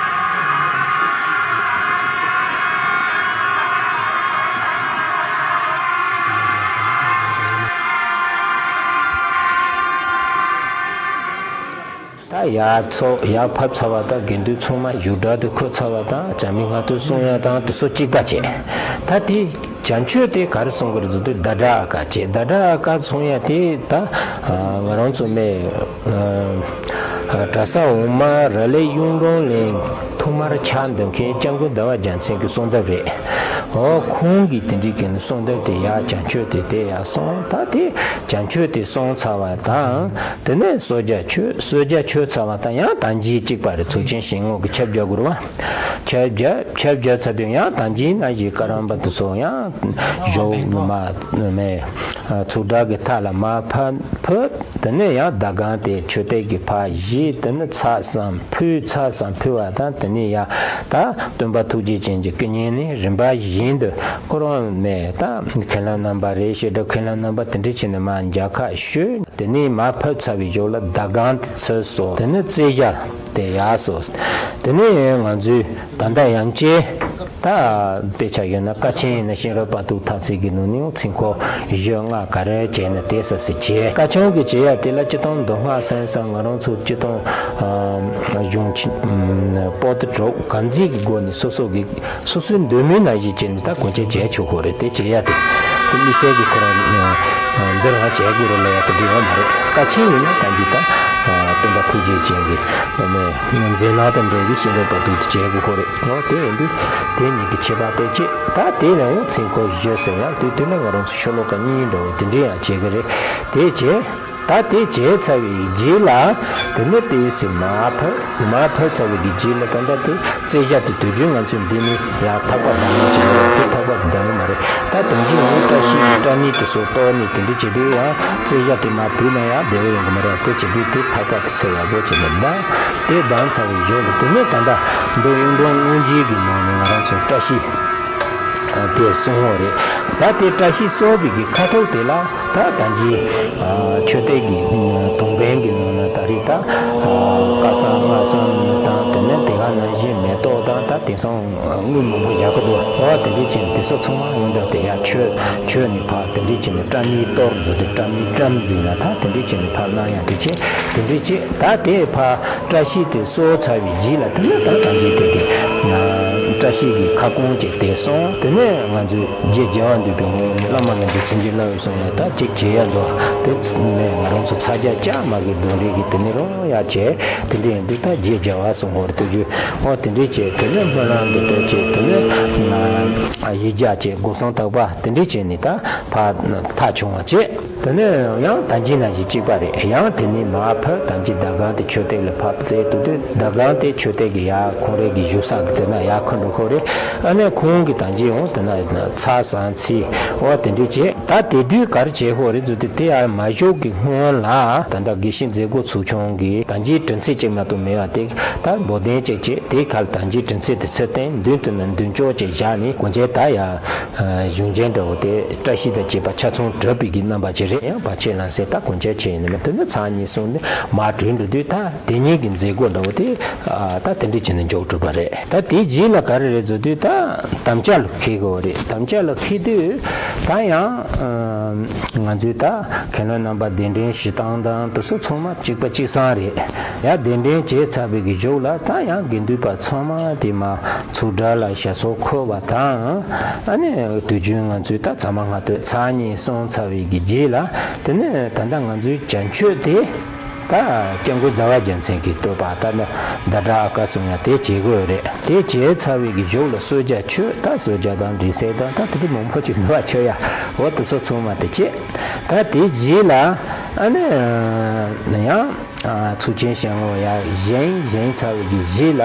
ད་ཡར་ཚོགས་ཡར་ཕབ་ཚར་བ་དང་དགེ་འདུན་ཚང་མ་བཞུགས་གྲལ་དུ་འཁོད་ཚར་བ་དང་བྱམས་པའི་སྔགས་བཏུ་གསུང་ཡ་དང་དེ་ཚོ་གཅིག་པ་བྱས། ད་དེ་བྱམས་ཆོས་དེ་ག་རེ་གསུང་གི་རེད་ཟེར་དུས་ཟླ་གྲགས་ཨ་ཀ་བྱས། ཟླ་གྲགས་ཨ་ཀ་གསུང་ཡ་དེ་ད་ང་རང་ཚོ་མེ་གྲྭ་ས་འོག་མ་ར་ལས་གཡུང་དྲུང་གླིང་ཐོག་མར་ཕྱག་འདོན་མཁན་སྐྱབས་མགོན་ཟླ་བ་རྒྱལ་མཚན་གྱི་གསོལ་འདེབས་རེད། འོ་ཁོང་གིས་དེ་འདྲའི་གི་གསོལ་འདེབས་དེ་ཡར་བྱམས་ཆོས་དེ་དེ་ཡར་གསུངས། ད་དེ་བྱམས་ཆོས་དེ་གསུངས་ཚར་བ་དང་དེ་ནས་གསོལ་ཇ་མཆོད། གསོལ་ཇ་མཆོད་ཚར་བ་དང་ཡང་ད་གིན་གཅིག་པ་རེད། ཚོགས་ཆེན་ཞལ་ངོ་གི་ཆ་བརྒྱབ་དགོས་རེད་བ། ཆ་བརྒྱབ། ཆ་བརྒྱབ་ཚར་དུས་ཡང་ད་གིན་ནང་བཞིན་བཀའ་རམས་པ་དེ་ཚོ་ཡང་ཞོགས་མ་མེ་ཚུར་བྲག་གི་ཐག་ལ་མར་ཕབ། ཕབ། དེ་ནས་ཡང་ཟླ་གམ་དེ་མཆོད་རྟེན་གྱི་ཕར་བཞེས། དེ་ནས་ཚར་གསུམ་ཕུལ། ཚར་གསུམ་ཕུལ་བ་དང་དེ་ནས་ཡང་ད་སྟོན་པ་ཐུགས་རྗེ་ཅན་གྱི་སྐུ་བརྙན་ནི་རིམ་པ་བཞིན་དུ་ཁོ་རང་མེ་ད་མཁན་སློབ་རྣམ་པ་རེད། བཤད་སྒྲུབ་མཁན་སློབ་རྣམ་པ་དེ་འདྲ་བྱས་ནས་མར་མཇལ་ཁ་ཞུས། དེ་ནས་མར་ཕབ་ཚར་བའི་གཞུག་ལ་ཟླ་གམ་དེ་ཚུར་གསོལ། དེ་ནས་རྩེ་ཞྭ་དེ་ཡར་གསོལ། དེ་ནས་ང་ཚོས་ད་ལྟ་ཡང་བསྐྱར་ད་དཔེ་ཆ་ཡོད་ན་ཀ་ཆེན་ཡིན་ན་ཤེས་རབ་བར་དུ་ཐ་ཚིག་གི་ནང་ནས་ཚིག་འཁོར་བཞི་ལྔ་ག་རེ་བྱས་ན་དེ་སོ་སོས་བྱས། ཀ་ཆུང་གི་བྱེད་ཡ་དེ་ལ་སྤྱིར་བཏང་མདོ་སྔགས་སེམས་བཟང་ང་རང་ཚོ་སྤྱིར་བཏང་གཞུང་ཆེན་པོ་ཏི་གྲོགས་གང་འདྲ་གི་སྒོ་ནས་སོ་སོ་གི་སོ་སོའི་འདོད་མོས་ནང་བཞིན་བྱས་ནས་ད་གོན་ཆས་བྱས་ཆོག་གི་རེད། དེ་བྱེད་ཡ་དེ་དེ་དམིགས་བསལ་གྱི་ཁོ་རང་འདིར་ང་བྱས་དགོས་རེད་ལབ་ཡ་དེ་འདྲ་ཡོད་མ་རེད། ཀ་ཆེན་ཡིན་ན་ད་འདི་ད་སྟོན་པ་ཐུགས་རྗེ་ཅན་གྱི་མཛད་རྣམ་དང་འབྲེལ་བའི་ཤེས་རབ་བར་དུ་དེ་བྱས་དགོས་ཁོ་རེད། འོ་དེ་ཡིན་དུས་དེ་གཉིས་ཀྱི་ཁྱད་པར་དེ་བྱས། ད་དེ་ནས་འོ་ཚིག་འཁོར་བཞི་ཟེར་ཡང་དུས་དུས་ལ་ང་རང་ཚོ་ཤོ་ལོ་ཀ་གཉིས་འདྲ་བོ་དེ་འདྲ་ཡང་བྱེད་ཀྱི་རེད། དེ་བྱས། ད་དེ་བྱས་ཚར་བའི་རྗེས་ལ་དེ་ནས་དེའི་སེ་མར་ཕབ། མར་ཕབ་ཚར་བའི་གི་རྗེས་ལ་ད་ལྟ་དེ་རྩེ་ཞྭ་དེ་དུས་རྒྱུན་ང་ཚོས་འདི་ནས་ཡར་ཐག་པ་བསྡམས་ནས་བྱེད་ཀྱི་རེད། དེ་ཐག་པ་བསྡམས་ཡོད་མ་རེད། ད་དོན་གྱིས་ཡང་བཀྲ་ཤིས་ཀྱི་སྐྲ་ནི་དེ་ཚོ་གཏོར་ནས་དེ་འདྲ་བྱེད་དུས་ཡང་རྩེ་ཞྭ་དེ་མར་བུད་ན་ཡང་བདེ་བོ་ཡོང་གི་མ་རེད། དེ་བྱེད་དུས་དེ་ཐག་པ་དེ་ཚོ་ཡག་པོ་བྱས་ནས་བསྡམས། དེ་བསྡམས་ཚར་བའི་གཞུག་ལ་དེ་ནས་ད་ལྟ་མདོ་གཡུང་དྲུང་དངོས་གཞི་གི་ནང་ནས་ང་རང་ཚོ་བཀྲ་ཤིས་དེ་གསུང་བ་རེད། ད་དེ་བཀྲ་ཤིས་གསོལ་བའི་གི་ཁ་ཐུག་དེ་ལ་ད་ད་གིན་མཆོད་རྟེན་གྱི་དུང་བན་གྱི་ནང་ན་ད་རེས་ད་བཀའ་གསང་སྔགས་གསང་དང་དེ་ནས་དེ་ག་ནང་བཞིན་མེ་ཏོག་དང་ད་དེང་སང་དངུལ་མང་པོ་བཞག་གི་འདུག་འོ་དེ་འདྲ་བྱས་དེ་ཚོ་ཚང་མ་ཡོང་ད་དེ་ཡ་མཆོད་མཆོད་ནས་ཕར་དེ་འདྲ་བྱས་ནས་སྐྲ་ནི་གཏོར་བཟོ་དེ་སྐྲ་ནི་བཀྲམ་འཛིན་ན་ད་དེ་འདྲ་བྱས་ནས་ཕར་གནང་ཡ་དེ་བྱས་དེ་འདྲ་བྱས་ད་དེ་ཕར་བཀྲ་ཤིས་དེ་གསོལ་ཚར་བའི་རྗེས་ལ་དེ་ནས་ད་ད་གིན་དེ་དེ་བཀྲ་ཤིས་ཀྱི་ཁ་སྐོང་བྱས་དེ་སོང་། དེ་ནས་ང་ཚོས་རྗེ་རྒྱལ་བ་འདུས་པའི་དངོས་བླ་མ་ལྷ་འདྲེ་མཚན་ཅན་བླ་འོད་སོང་ཡ་ད་ཅིག་བྱེད་ཡ་འདུག་དེ་ནས་ང་རང་ཚོ་ཚ་རྒྱ་ཅག་མ་གི་གདོན་རིགས་ཀྱི་དེ་ནས་རང་ཡ་བྱས་དེ་འདྲ་ཡིན་དུས་ད་རྗེ་རྒྱལ་བ་སོང་ཧོར་དུ་རྒྱུ་ཧོ་དེ་འདྲ་བྱས་དེ་ནས་སྨོན་ལམ་འདི་ལྟར་བྱས་དེ་ནས་ཡིག་བརྒྱ་བྱས་སྒོ་གསུམ་དག་པ་དེ་འདྲ་བྱས་ནས་ད་ཕར་ཐག་ཆུང་བ་བྱས། དེ་ནས་ཡང་ད་གིན་ནང་བཞིན་གཅིག་པ་རེད། ཡང་དེ་ནས་མར་ཕབ་ད་གིན་ཟླ་གམ་དེ་མཆོད་རྟེན་ལ་ཕབ་ཟེར་དུས་དུས་ཟླ་གམ་དེ་མཆོད་རྟེན་གྱི་ཡར་ཁོང་རའི་གི་བཞུགས་ས་གི་དེ་ན་ཡར་ཁོ་འགྲོ་ཁོ་རེད། ཨ་ནི་ཁོང་གི་ད་གིན་ཡང་དེ་ན་ཚར་གསུམ་ཚིག་འོ་དེ་འདྲ་བྱས། ད་དེ་དུས་ག་རེ་བྱེད་ཧོ་རེད་ཟེར་དུས་དེ་ཡར་མ་བཞུགས་ཀྱི་སྔོན་ལ་ད་ལྟ་དགེ་བཤེས་མཛད་སྒོ་ཚོགས་ཆུང་གིས་ད་གིན་དྲི་མཚན་གཅིག་མ་གཏོགས་མེད་པ་དེ་ད་འབོལ་གདན་གཅིག་བྱས། དེའི་ཁ་ལ་ད་གིན་དྲི་མཚན་དེ་ཚུར་བསྟན། མདུན་དུ་ན་མདུན་ཅོག་ཅིག་བཞག་ནས་གོན་ཆས་ད་ཡ་གཞུང་ཆེན་འདྲ་བོ་དེ་བཀྲ་ཤིས་དང་བཅས་པ་ཆ་ཚང་གྲུབ་པའི་གི་རྣམ་པ་ཅིག་རེད། ཡང་བར་ཆད་ལམ་སེལ་ད་གོན་ཆས་བྱས་ཡིན་ནི་མ་དེ་ནི་ཚར་གཉིས་སོང་ནས་མར་བྲོས་འགྲོ་དུས་ད་དེ་གཉིས་ཀྱི་མཛད་སྒོ་འདྲ་བོ་དེ་ད་དེ་འདྲ་བྱས་ནས་མཇུག་གྲུབ་པ་རེད། ད་དེའི་རྗེས་ལ་ག་ རེད་བཟོ་དུས་ད་དམ་བཅའ་ལ་འཁེལ་དགོས་རེད། དམ་བཅའ་ལ་འཁེལ་དུས་ད་ཡང་ང་ཚོས་ད་མཁན་སློབ་རྣམ་པ་གདན་འདྲེན་ཞུ་སྟངས་དང་དེ་ཚོ་ཚང་མ་གཅིག་པ་གཅིག་སང་རེད། ཡང་གདན་འདྲེན་བྱས་ཚར་བའི་གི་གཞུག་ལ་ད་ཡང་དགེ་འདུན་པ་ཚང་མ་དེ་མ་ཚུར་གྲྭ་ལ་ཞབས་སོར་འཁོད་པ་དང་། ཨ་ནི་དུས་རྒྱུན་ང་ཚོས་ད་ཚང་མ་སྔ་དུས་ཚར་གཉིས་སོང་ཚར་བའི་གི་རྗེས་ལ་དེ་ནས་ད་ལྟ་ང་ཚོའི་བྱ་སྤྱོད་དེ། ད་སྐྱབས་མགོན་ཟླ་བ་རྒྱལ་མཚན་གྱི་བསྟོད་པ་ད་ནི་ཟླ་གྲགས་ཨ་ཀ་གསུང་ཡ་དེ་བྱེད་དགོས་རེད། དེ་བྱས་ཚར་བའི་གི་གཞུག་ལ་གསོལ་ཇ་མཆོད། ད་གསོལ་ཇ་དང་འབྲས་སིལ་དང་ད་དེ་འདྲ་མང་པོ་ཅིག་འདུག་བ། མཆོད་ཡ་འོ་དེ་ཚོ་ཚང་མ་དེ་བྱེད། ད་དེ་རྗེས་ལ་ཨ་ནི་ཡང་ཚོགས་ཆེན་བཞེངས་འོ་ཡ་བཞེངས་བཞེངས་ཚར་བའི་གི་རྗེས་ལ་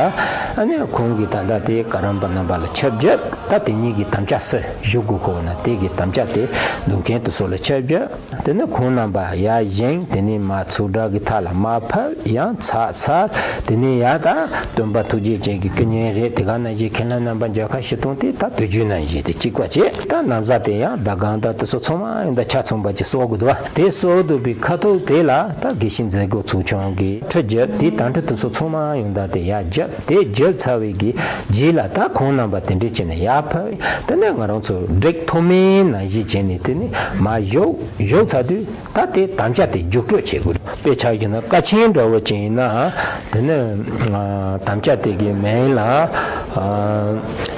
ཨ་ནི་ཁོང་གིས་ད་ལྟ་དེ་བཀའ་རམས་པ་རྣམ་པ་ལ་ཆབ་བརྒྱབ། ད་དེ་གཉིས་ཀྱི་དམ་བཅའ་སུ་ཞུ་དགོས་ཁོ་ན་དེ་གི་དམ་བཅའ་དེ་འདོན་མཁན་དེ་ཚོ་ལ་ཆབ་བརྒྱབ། དེ་ནས་ཁོང་རྣམ་པ་ཡར་བཞེངས། དེ་ནས་མར་ཚུར་གྲྭ་གི་ཐག་ལ་མར་ཕབ། ཡང་ཚར་ཚར། དེ་ནས་ཡར་ད་སྟོན་པ་ཐུགས་རྗེ་ཅན་གྱི་སྐུ་བརྙན་རེད། དེ་ག་ནང་བཞིན་མཁན་སློབ་རྣམ་པ་མཇལ་ཁ་ཞུ་སྟངས་དེ་ད་དུས་རྒྱུན་ནང་བཞིན་དེ་གཅིག་པ་བྱས། ད་ན་བཟའ་དེ་ཡང་ཟླ་གང་ད་དེ་ཚོ་ཚང་མ་ཡང་ད་ཆ་ཚང་པ་ཅིག་གསོག་དགོས་འདུག་བ། དེ་གསོག་འདུག་པའི་ཁ་ཐུག་དེ་ལ་ད་དགེ་བཤེས་མཛད་སྒོ་ཚོགས་ཆུང་གིས་ཁྲི་བརྒྱབ། དེ་དང་ཁྲི་དེ་ཚོ་ཚང་མ་ཡང་ད་དེ་ཡར་བརྒྱབ། དེ་བརྒྱབ་ཚར་བའི་གི་རྗེས་ལ་ད་ཁོང་རྣམ་པ་དེ་འདྲས་བྱས་ནས་ཡར་ཕབ། དེ་ནས་ང་རང་ཚོ་བསྒྲིགས་ཐོག་མའི་ནང་བཞིན་བྱས་ནས་དེ་ནས་མར་བཞུགས། བཞུགས་ཚར་དུས་ད་དེ་དམ་བཅའ་དེ་རྒྱུགས་སྤྲོད་བྱེད་དགོས། དཔེ་ཆ་བཞག་ན་ཀ་ཆེན་འདྲ་བོ་ཅིག་ཡིན་ན་དེ་ནས་དམ་བཅའ་དེ་གི་མིང་ལ་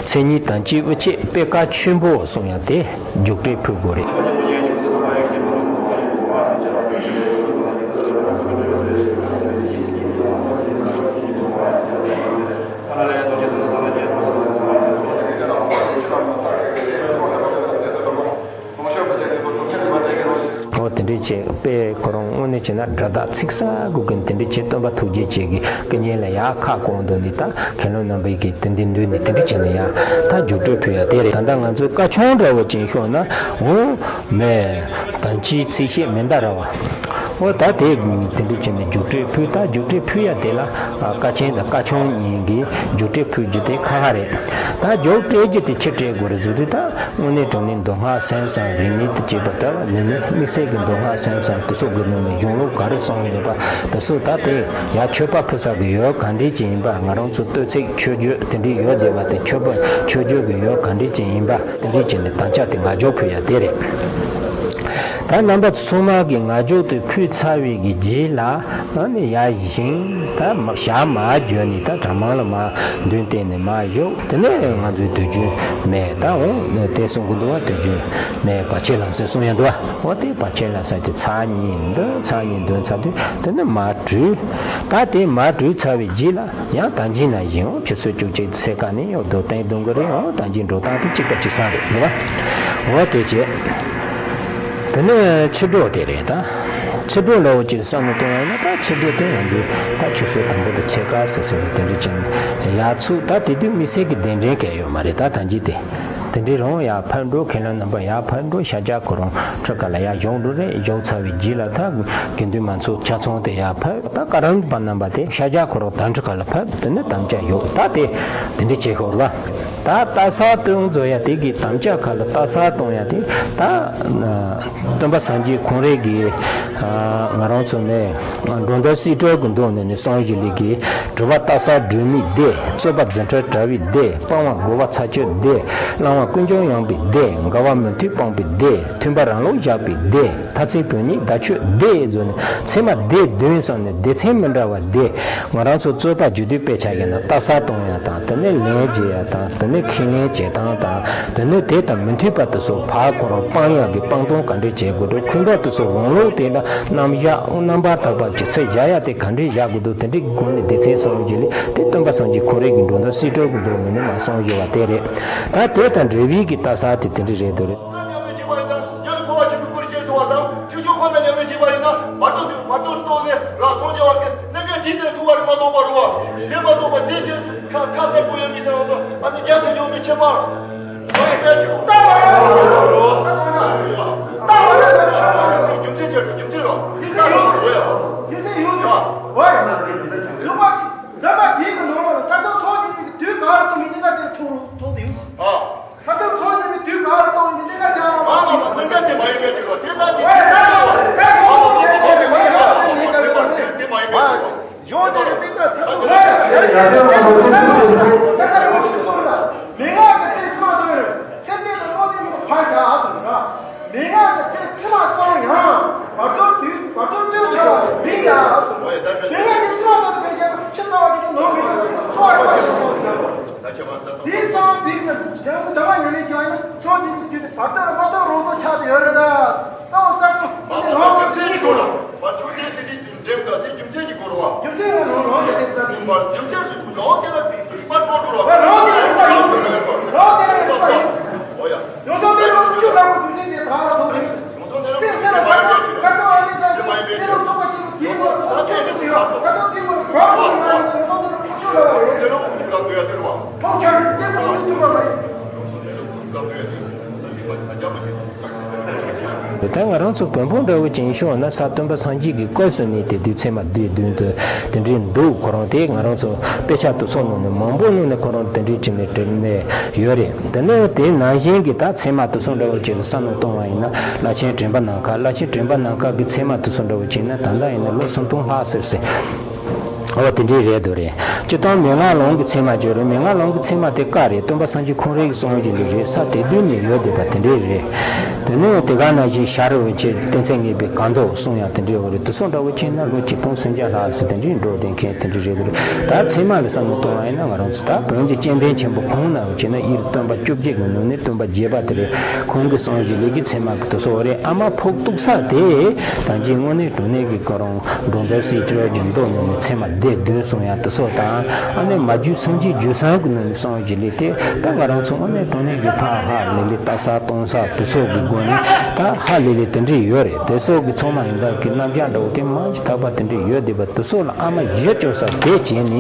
མཚན་ཉིད་དམ་ཅན་དབུ་ཆེ་པད་དཀར་ཆོས་འཕེལ་གསུང་ཡ་དེ་རྒྱུགས་སྤྲོད་ཕུལ་དགོས་རེད། འོ་དེ་འདྲས་བྱས་དཔེ་ཁོ་རང་དངོས་གནས་བྱས་ན་སྒྲ་དག་ཚིག་གསལ་དགོས་ཀྱི་དེ་འདྲས་བྱས། སྟོན་པ་ཐུགས་རྗེ་ཅན་གྱི་སྐུ་བརྙན་ལ་ཡར་ཁ་སྐོང་འདུག་ནས་ད་མཁན་སློབ་རྣམ་པ་ཡི་གི་དེ་འདི་འདུག་ནས་དེ་འདྲས་བྱས་ནས་ཡང་ད་རྒྱུགས་སྤྲོད་ཕུལ་ཡ་དེ་རེད། ད་ལྟ་ང་ཚོའི་ཀ་ཆུང་འདྲ་བོ་ཅན་ཤོག་ན་འོ་མེ་དམ་ཅན་ཚིག་བཤད་མན་དཱ་ར་བ། འོ་ད་དེ་དེ་འདྲས་བྱས་ནས་རྒྱུགས་སྤྲོད་ཕུལ། ད་རྒྱུགས་སྤྲོད་ཕུལ་ཡ་དེ་ལ་ཀ་ཆེན་དང་ཀ་ཆུང་གཉིས་ཀྱི་རྒྱུགས་སྤྲོད་ཕུལ་རྒྱུ་དེ་ཁག་ཁག་རེད། ད་རྒྱུགས་སྤྲོད་རྒྱུ་དེ་ཕྱིར་སྤྲད་དགོས་རེད་ཟེར་དུས་ད། དངོས་གནས་དྲང་གནས་མདོ་སྔགས་སེམས་བཟང་རིག་གནས་དང་བཅས་པ་ལྟ་བུ་ནི་ནི་དམིགས་བསལ་གྱི་མདོ་སྔགས་སེམས་བཟང་དེ་ཚོ་གི་ནང་ནས་གཞུང་ལུགས་ག་རེ་གསུངས་ཡོད་པ་དེ་ཚོ་ད་དེ་ཡ་མཆོད་པ་ཕུལ་ས་གི་ཡུལ་ག་འདྲས་ཅིག་ཡིན་པ། ང་རང་ཚོ་བསྟོད་ཚིག་མཆོད་བརྗོད་དེ་འདྲས་ཡོད་བསྡད་པ་དེ་མཆོད་པ་མཆོད་བརྗོད་ཀྱི་ཡུལ་ག་འདྲས་ཅིག་ཡིན་པ་དེ་འདྲས་ཅིག་ནས་དམ་བཅའ་དེ་ང་རྒྱུགས་ཕུལ་ཡ་དེ་རེད། ད་རྣམ་པ་ཚོ་ཚང་མ་གིས་ང་རྒྱུགས་དེ་ཕུལ་ཚར་བའི་གི་རྗེས་ལ། ཨ་ནི་ཡར་བཞེངས། ད་མ་ཞག་མར་བརྒྱབ་ནས་ད་གྲྭ་མང་ལ་མར་མདུན་བསྟན་ནས་མར་བཞུགས། དེ་ནས་ང་ཚོའི་དུས་རྒྱུན་མེད་ད་འོང་དེ་གསུང་གི་འདུག་བ། དུས་རྒྱུན་མེད་བར་ཆད་ལམ་སེལ་གསུང་ཡ་འདུག་བ། འོ་དེ་བར་ཆད་ལམ་སེལ་དེ་ཚར་གཉིས་འདོན་ཚར་གཉིས་འདོན་ཚར་དུས་དེ་ནས་མར་བྲོས། ད་དེ་མར་བྲོས་ཚར་བའི་རྗེས་ལ་ཡང་ད་གིན་ནང་བཞིན་འོ་ཆུ་ཚོད་བཅུ་གཅིག་ཚེས་ཀ་ནས་འོ་རྡོ་སྟེང་རྡུང་གི་རེད། འོ་ད་གིན་འགྲོ་སྟངས་དེ་གཅིག་པ་གཅིག་སང་རེད་འདུག་བ། འོ་དེ་བྱས། དེ་ནས་ཕྱི་དྲོ་དེ་རེད་ད། ཕྱི་དྲོ་ལ་འོ་ཅིག་བསམ་བློ་གཏོང་ཡ་ཡིན་ན་ད་ཕྱི་དྲོ་དེ་ང་ཚོའི་ད་ཆུ་ཚོད་དང་པོ་དེ་ཕྱེད་ཀ་ཟེར་ཟེར་བ་དེ་འདྲ་ཅན་ཡར་ཚུགས། ད་དེ་དུས་དམིགས་བསལ་གྱི་གདན་འདྲེན་གང་ཡོད་མ་རེད། ད་ད་གིན་དེ་དེ་འདྲའི་རང་ཡར་ཕར་འགྲོ། མཁན་སློབ་རྣམ་པ་ཡར་ཕར་འགྲོ། ཤར་རྒྱག་ཁོ་རང་ཁྲི་ཁ་ལ་ཡར་བཞུགས་འགྲོ་རེད། བཞུགས་ཚར་བའི་རྗེས་ལ་ད་དགེ་འདུན་མང་ཚོགས་ཆ་ཚང་དེ་ཡར་ཕར། ད་བཀའ་རམས་པ་རྣམ་པ་དེ་ཤར་རྒྱག་ཁོ་རང་དམ་ཁྲི་ཁ་ལ་ཕར། དེ་ནས་དམ་བཅའ་བཞག་ད་དེ་དེ་འདྲ་བྱེད་ཤོར་བ། ད་རྟ་ས་གཏོང་བཟོ་ཡ་དེ་གི་དམ་བཅའ་ཁ་ལ་རྟ་ས་གཏོང་ཡ་དེ་ད་སྟོན་པ་སངས་རྒྱས་ཁོང་རང་གི་ང་རང་ཚོ་ནས་འགྲོ་མདོ་སྲིད་གྲོལ་གྱི་མདོ་ནས་ནི་གསུངས་བཞིན་ལས་ཀྱི། གྲུབ་པ་རྟ་ས་སྒྲོན་མེའི་སྡེ། རྩོད་པ་རྫུ་འཕྲུལ་དྲྭ་བའི་སྡེ། སྤང་བ་རྒོལ་བ་ཚར་གཅོད་སྡེ། བླང་བ་ཀུན་འབྱུང་ཡངས་པའི་སྡེ། འགལ་བ་མུ་མཐུད་སྤངས་པའི་སྡེ། མཐུན་པ་རང་ལུགས་བཞག་པའི་སྡེ། མཐའ་ཚན་བོན་ཉིད་བརྡ་ཆོད་སྡེ་བཟོ་ནས་ཚད་མ་སྡེ་བདུན་གསུངས་ནས་སྡེ་ཚན་མི་འདྲ་བ་སྡེ། ང་རང་ཚོ་རྩོད་པ་རྒྱུག་དུས་དཔེ་ཆ་ཡིན་ན་རྟ་ས་གཏོང་ཡ་དང་དེ་ནས་ལན་འཇལ་ཡ་དང་དེ་ནས་ཁས་ལེན་བྱེད་སྟངས་དང་དེ་ནས་དེ་དང་མི་མཐུན་པ་དེ་ཚོ་ཕར་ཁོ་རང་སྤང་ཡ་གི་སྤང་ལྟུང་ག་འདྲས་བྱེད་དགོས་འདུག་ཁུངས་དག་དེ་ཚོ་རང་ལུགས་དེ་འདྲ་རྣམ་གཞག་རྣམ་པར་དག་པ་གི་ཚད་བཞག་ཡ་དེ་ག་འདྲས་བཞག་དགོས་འདུག་དེ་འདྲའི་སྒོ་ནས་སྡེ་ཚན་གསུངས་བཞིན་ལས་དེ་སྟོན་པ་སངས་རྒྱས་ཁོ་རང་གི་འགྲོ་མདོ་སྲིད་གྲོལ་གྱི་མདོ་ནས་ནི་མར་གསུངས་བཞིན་པ་དེ་རེད། ད་དེ་དང་འབྲེལ་བའི་གི་རྟ་ས་དེ་དེ་འདྲས་རེད་འདུག་རེད། རྒྱལ་བུ་འཕོ་བ་ཆེན་པོའི་སྐུར་བཞེངས་ཐུབ་པ་དང་ཁྱེད་ཆོས་ཁོ་ན་མཉམ་མེད་བྱེད་པ་ཡིན་ན་བར་དོ་བར་དོར་རྟོགས་ནས་རང་སངས་རྒྱས་པ་གི་གནས་སྐབས་འདི་ནས་ཐུབ་པ་རེད་མ་གཏོགས་པ་རུ་བ་དེ་མ་གཏོགས་པ་དེ་ཆེ་ཁ་ཁ་གསལ་པོ་ཡོད་མི་དང་དང་ཨ་ནི་རྒྱ་ཆེ་ཆུང་གི་ཁྱད་པར་མ་ཡི་ལྟ་ཆེ་རུ་ལྟ་བ་རེད་རུ་བ་རྒྱུ་མཚན་ཆེ་རུ་རྒྱུ་མཚན་རུ་ལྟ་རུ་རུ་ཡ་རྒྱུ་མཚན་ཡོད་ཟེར་བ་ཡ་ཡོད་པ་ཅིག་འདྲ་མ་དེའི་གི་ནང་ལ་ལྟ་ཐུབ་སོགས་ཀྱི་དུས་ག་རུ་ཐུབ་མི་དེ་ན་དེར་ཐུག་རུ་ཐུག་དེ་ཡོད་ཟེར། ཨ། ཁ་ཐུག་ཚོགས་ཀྱི་མི་དུས་གང་རུ་གཏོང་ཡིན་དེ་ག་ཀྱང་མ་མ་མ་སེམས་ཁ་དེ་མ་ཡིན་པའི་ཕྱིར་རོ། དེ་ལྟ་དེ་དེ་མ་ཡིན་པའི་ཕྱིར་རོ། ཡོང་དེ་རུ་ཏིག་ཏག་ཐབས་ལ་ད་ལྟ་ཡོང་ཞིག་སོང་ལ། ཡང་དུ་དྲི་བ་ཉན་ནས་བྱུང་ཡིན་ན་ཚོགས་ཀྱི་རྒྱུད་དེ་ཟབ་ཏུ་མ་གཏོགས་རང་དུ་ཆགས་ཏེ་ཡོད་རེད་ད། གཙོ་བོ་གསར་དུ་མ་གཏོགས་རང་དུ་ཆགས་ཏེ་ཡོད་རེད། མ་ཆོག་དེ་དེ་དེ་འདྲེམ་དང་སེ་རྒྱུ་མཚན་གྱི་སྐོར་བ། རྒྱུ་མཚན་ལ་རང་རང་ཡོད་རེད་ད། རྒྱུ་མཚན་སུ་རང་དེ་ལ་རིག་པ་འཕྲོ་འགྲོ་བ། རང་དེ་ལ་རིག་པ་ཡོད། རང་དེ་ལ་རིག་པ་ཡོད། ཨོ་ཡ། ཡོངས་སུ་དེ་ལ་ཀུ་ཅུ་ལ་རྒྱུ་མཚན་དེ་དག་ལ་ཐོགས་རེད། ད་ང་རང་ཚོ་བོན་པོ་འདྲ་བོ་ཅིག་ཤོད་ན་ས་སྟོན་པ་སངས་རྒྱས་ཀྱི་སྐབས་སུ་ནས་དེ་དུས་ཚད་མ་དུས་བདུན་དུ་དེ་འདྲའི་འདུག་ཁོ་རང་དེ་ང་རང་ཚོ་དཔེ་ཆ་དུ་སོགས་ནང་ནས་མང་པོ་ནང་ནས་ཁོ་རང་དེ་འདྲའི་ཅིག་ནས་བྲིས་ནས་ཡོད་རེད། དེ་ནས་དེ་ནང་བཞིན་གྱི་ད་ཚད་མ་དུ་སོགས་འདྲ་བོ་ཅིག་ལ་བསམ་བློ་གཏོང་བ་ཡིན་ན་བླ་ཆེན་དྲན་པ་ནམ་མཁའ། བླ་ཆེན་དྲན་པ་ནམ་མཁའ་གི་ཚད་མ་དུ་སོགས་འདྲ་བོ་ཅིག་ན་ད་ལྟ་ཡིན་ན་ལོ་སུམ་སྟོང་ལྷག་ཟེར་ཟེར། འོ་དེ་འདྲའི་རེད་འདུག་རེད། སྤྱིར་བཏང་མན་ངག་ལམ་གྱི་ཚད་མ་བརྗོད་རེད། མན་ངག་ལམ་གྱི་ཚད་མ་དེ་བཀའ་རེད། སྟོན་པ་སངས་རྒྱས་ཁོང་རང་གི་གསུང་བཞིན་ལས་རེད། ས་དེ་དུས་ནས་ཡོད་བསྡད་པ་དེ་འདྲའི་རེད། དེ་ནས་དེ་ག་ནང་བཞིན་ཞར་འོད་ཆེ་བསྟན་འཛིན་ངེས་པའི་གང་ཟག་གསུང་ཡང་དེ་འདྲའི་འོ་རེད། དེ་སོགས་འདྲ་བོ་ཅིག་ན་ལོ་གཅིག་སྟོང་སུམ་བརྒྱ་ལྷག་ཟེར་དེ་འདྲའི་འགྲོ་བསྡད་མཁན་དེ་འདྲའི་རེད་འདུག་རེད། ད་ཚད་མ་གི་བསམ་བློ་གཏོང་བ་ཡིན་ན་ང་རང་ཚོ་ད་བོན་གྱི་སྤྱན་ལྡན་ཆེན་པོ་ཁོང་ནང་བཞིན་ན་དབྱེར་སྟོན་པ་བཅོ་བརྒྱད་ཀྱི་ནང་ནས་སྟོན་པ་བརྒྱད་པ་དེ་རེད། ཁོང་གི་གསུང་བཞིན་ལས་ཀྱི་ཚད་མ་གི་དེ་སོགས་རེད། ཨ་མ་ཕོག་གཏུགས་ས་དེ་ད་གིན་དངོས་གནས་དྲང་གནས་ཀྱི་ཁོ་རང་འགྲོ་འདུལ་སྲིད་སྤྱོད་ཀྱི་མདོ་ནང་ནས་ཚད་མ་སྡེ་བདུན་གསུང་ཡ་དེ་སོགས་དང་། ཨ་ནི་མ་རྒྱུད་སངས་རྒྱས་རྒྱུད་གསུམ་གྱི་ནང་ནས་གསུང་བཞིན་ལས་དེ་ད་ང་རང་ཚོ་དངོས་གནས་དྲང་གནས་ཀྱི་ཕར་ཧ་ལས་ལས་ལྟ་ས་གཏོང་ས་དེ་སོགས་ཀྱི་སྒོ་ནས་ད་ཧ་ལས་ལས་དེ་འདྲས་ཡོད་རེད། དེ་སོགས་ཀྱི་ཚང་མ་ཡིན་པ་གི་རྣམ་གཞག་འདྲ་བོ་དེ་མང་ཆེ་དག་པ་དེ་འདྲས་ཡོད་བསྡད་པ་དེ་སོགས་ལ་ཨ་མ་གཞི་བཅོལ་ས་དེ་བྱས་ནས་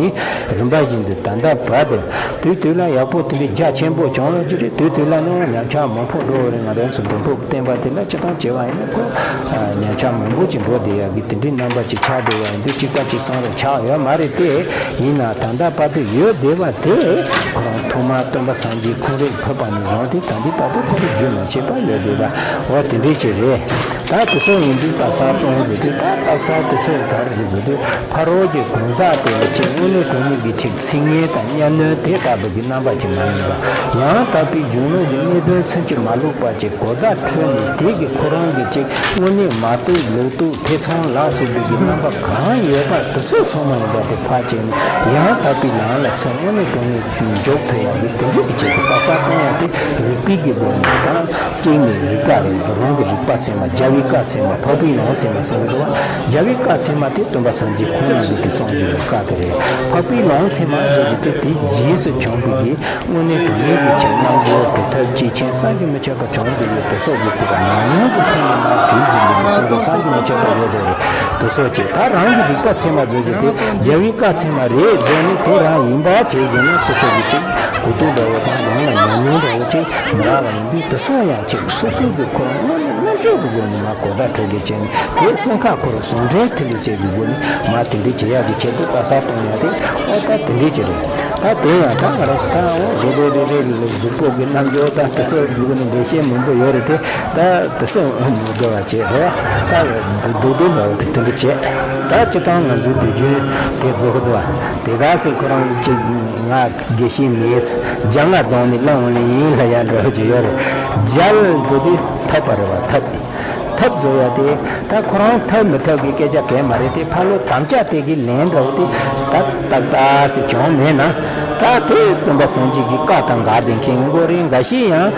རིམ་པ་བཞིན་དུ་ད་ལྟ་བར་དུ་དུས་དུས་ལ་ཡག་པོ་དེ་འདྲའི་རྒྱ་ཆེན་པོ་བྱུང་ཡོད་ཀྱི་རེད། དུས་དུས་ལ་ནི་ཉམས་ཆག་མང་པོ་འགྲོ་བ་རེད། ང་རང་ཚོ་བོན་པོ་བསྟན་པ་དེ་ལ་སྤྱིར་བཏང་བྱས་པ་ཡིན་ན་ཁོ་ཉམས་ཆག་མང་པོ་ཅིག་འགྲོ་བསྡད་ཡག་གི་དེ་འདྲའི་རྣམ་པ་ཅིག་ཆགས་བསྡད་ཡག་འདི་གཅིག་པ་གཅིག་སང་རེ་ཆགས་ཡོད་མ་རེད་དེ། ཡིན་ན་ད་ལྟ་བར་དུ་ཡོད་བསྡད་པ་དེ་ཁོ་རང་ཐོག་མར་སྟོན་པ་སངས་རྒྱས་ཁོང་རང་ཕེབས་པ་ནས་བཟུང་སྟེ་ད་ལྟའི་བར་དུ་ཁོ་རང་རྒྱུན་མ་ཆད་པར་ཡོད་བསྡད་པ་འོ་དེ་འདྲའི་ཅིག་རེད། ད་དེ་སོགས་ཡིན་དུས་ད་ས་སྟོང་ཟེར་དུས་ད་ད་ས་དེ་སོགས་ག་རེ་རེད་ཟེར་དུས་ཕ་རོལ་གྱི་གང་ཟག་དེ་ལ་ཅིག་དངོས་གནས་དྲང་གནས་ཀྱི་ཅིག་ཚིག་ངན་དང་གཉའ་གནོན་དེ་ལྟ་བུ་གི་རྣམ་པ་ཅིག་མ་ཡིན་པ། ཡང་དག་པའི་གཞུང་ལུགས་ཀྱི་གནད་དོན་ཚུན་ཆད་མ་ལུས་པ་ཅིག་གོ་བརྡ་འཕྲོད་ནས་དེ་གི་ཁོ་རང་གི་ཅིག་དངོས་གནས་མ་རྟོགས་ལོག་རྟོག་ཐེ་ཚོམ་ལ་སོགས་པའི་གི་རྣམ་པ་གང་ཡོད་པ་དེ་ཚོ་ཚང་མ་ཡིན་པ་དེ་ཕར་བཅད་ནས་ཡང་དག་པའི་ལམ་ལ་ཚུར་དངོས་གནས་དྲང་གནས་འཇུག་ཐུབ་ཡག་གི་དེ་འདྲ་གི་ཆེད་དུ་ད་ས་གཏོང་ཡག་དེ་རིགས་པའི་གི་སྒོ་ནས་དང་། སྐྱེ་གནས་རིག་པ་རེད། རང་གི་རིག་པ་ཚད་མ། རྒྱལ་བའི་བཀའ་ཚད་མ། འཕགས་པའི་ལམ་ཚད་མ་གསུངས་འདུག་བ། རྒྱལ་བའི་བཀའ་ཚད་མ་དེ་སྟོན་པ་སངས་རྒྱས་ཁོང་རང་གི་གསུང་གི་བཀའ་དེ་རེད། འཕགས་པའི་ལམ་ཚད་མ་ཟེར་གྱི་དེ་དེའི་རྗེས་སུ་བྱུང་བའི་གི་དངོས་གནས་དྲང་གནས་ཀྱི་ཆེད་རྣལ་འབྱོར་གྲུབ་ཐོབ་སྐྱེས་ཆེན་བསམ་གྱིས་མི་ཁྱབ་པ་བྱུང་བསྡད་ཡོད་དེ་སོགས་ཀྱི་སྐོར་ཉམས་མྱོང་གི་ཐོག་ནས་མར་བྲིས་བྱས་པའི་གི་གསུང་རབ་བསམ་གྱིས་མི་ཁྱབ་པ་ཡོད་རེད། དེ་སོགས་ཀྱིས་ད་རང་གི་རིག་པ་ཚད་མ་ཟེར་གྱི་དེ་རྒྱལ་བའི་བཀའ་ཚད་མ་རེད་ཟེར་ནས་དེ་རང་ཡིན་པ་བྱས་བྱས་ན་སོ་སོ་གི་ཅིག་གོ་རྟོགས་འདྲ་བོ་དང་ཡང་ན་ཉམས་མྱོང་འདྲ་བོ་ཅིག་མི་རག་པ་ཡིན་དུས་དེ་སོགས་ཡང་ཅིག་སོ་སོའི་གི་ཁོ་རང་དངོས་གནས་རྣམ་དཔྱོད་ཀྱི་སྒོ་ནས་མར་གོ་བརྡ་འཕྲོད་ལས་བྱས་ནས་དེ་སེམས་ཁ་ཁོ་རང་ཟུང་འབྲེལ་ཐིག་ལེ་བཅས་ཀྱི་སྒོ་ནས་མར་དེ་འདྲའི་བྱེད་ཡག་གི་ཆེད་དུ་ལྟ་ས་གཏོང་ཡག་དེ་ཨོ་ད་དེ་འདྲའི་ཅིག་རེད། ད་དེ་ཡང་ད་ང་རང་ཚོ་ད་ཨོ་རེ་རེ་རེ་རེ་ལ་གཟུགས་པོ་གི་རྣམ་འགྱུར་དང་དེ་སོགས་ཀྱི་སྒོ་ནས་འགྲེལ་བཤད་མང་པོ་ཡོད་རེད་དེ། ད་དེ་སོགས་མི་དགོས་པ་བྱས་རེད་བ། ད་རྡོག་རྡོག་འདྲ་བོ་དེ་དེ་འདྲ་བྱས། ད་སྤྱིར་བཏང་ང་ཚོའི་དུས་རྒྱུན་དེ་རྫོགས་ཀྱི་འདུག་བ། དེ་ག་སེ་ཁོ་རང་གཅིག་ང་དགེ་བཤེས་མེད། སྦྱང་ང་གདོང་ནས་བླངས་འོང་ལེ་ཡིན་ལ་ཡ་འདྲ་བོ་ཅིག་ཡོད་རེད། རྒྱལ་ཚོ་དེ་ཐབས་པ་རེད་བ། ཐབས་ཐབས་བཟོ་ཡ་དེ་ད་ཁོ་རང་ཐབས་མི་ཐབས་ཀྱི་སྐད་ཆ་གས་མ་རེད་དེ། ཕ་ལོ་དམ་བཅའ་དེ་གི་ལན་འདྲ་བོ་དེ་ད་ཏག་ཏག་སེ་བྱུང་མེད་ན། ད་དེ་སྟོན་པ་སངས་རྒྱས་ཀྱི་བཀའ་དང་འགལ་བསྡད་མཁན་ཡིན་དགོས་རེད། འགའ་ཤས་ཡང་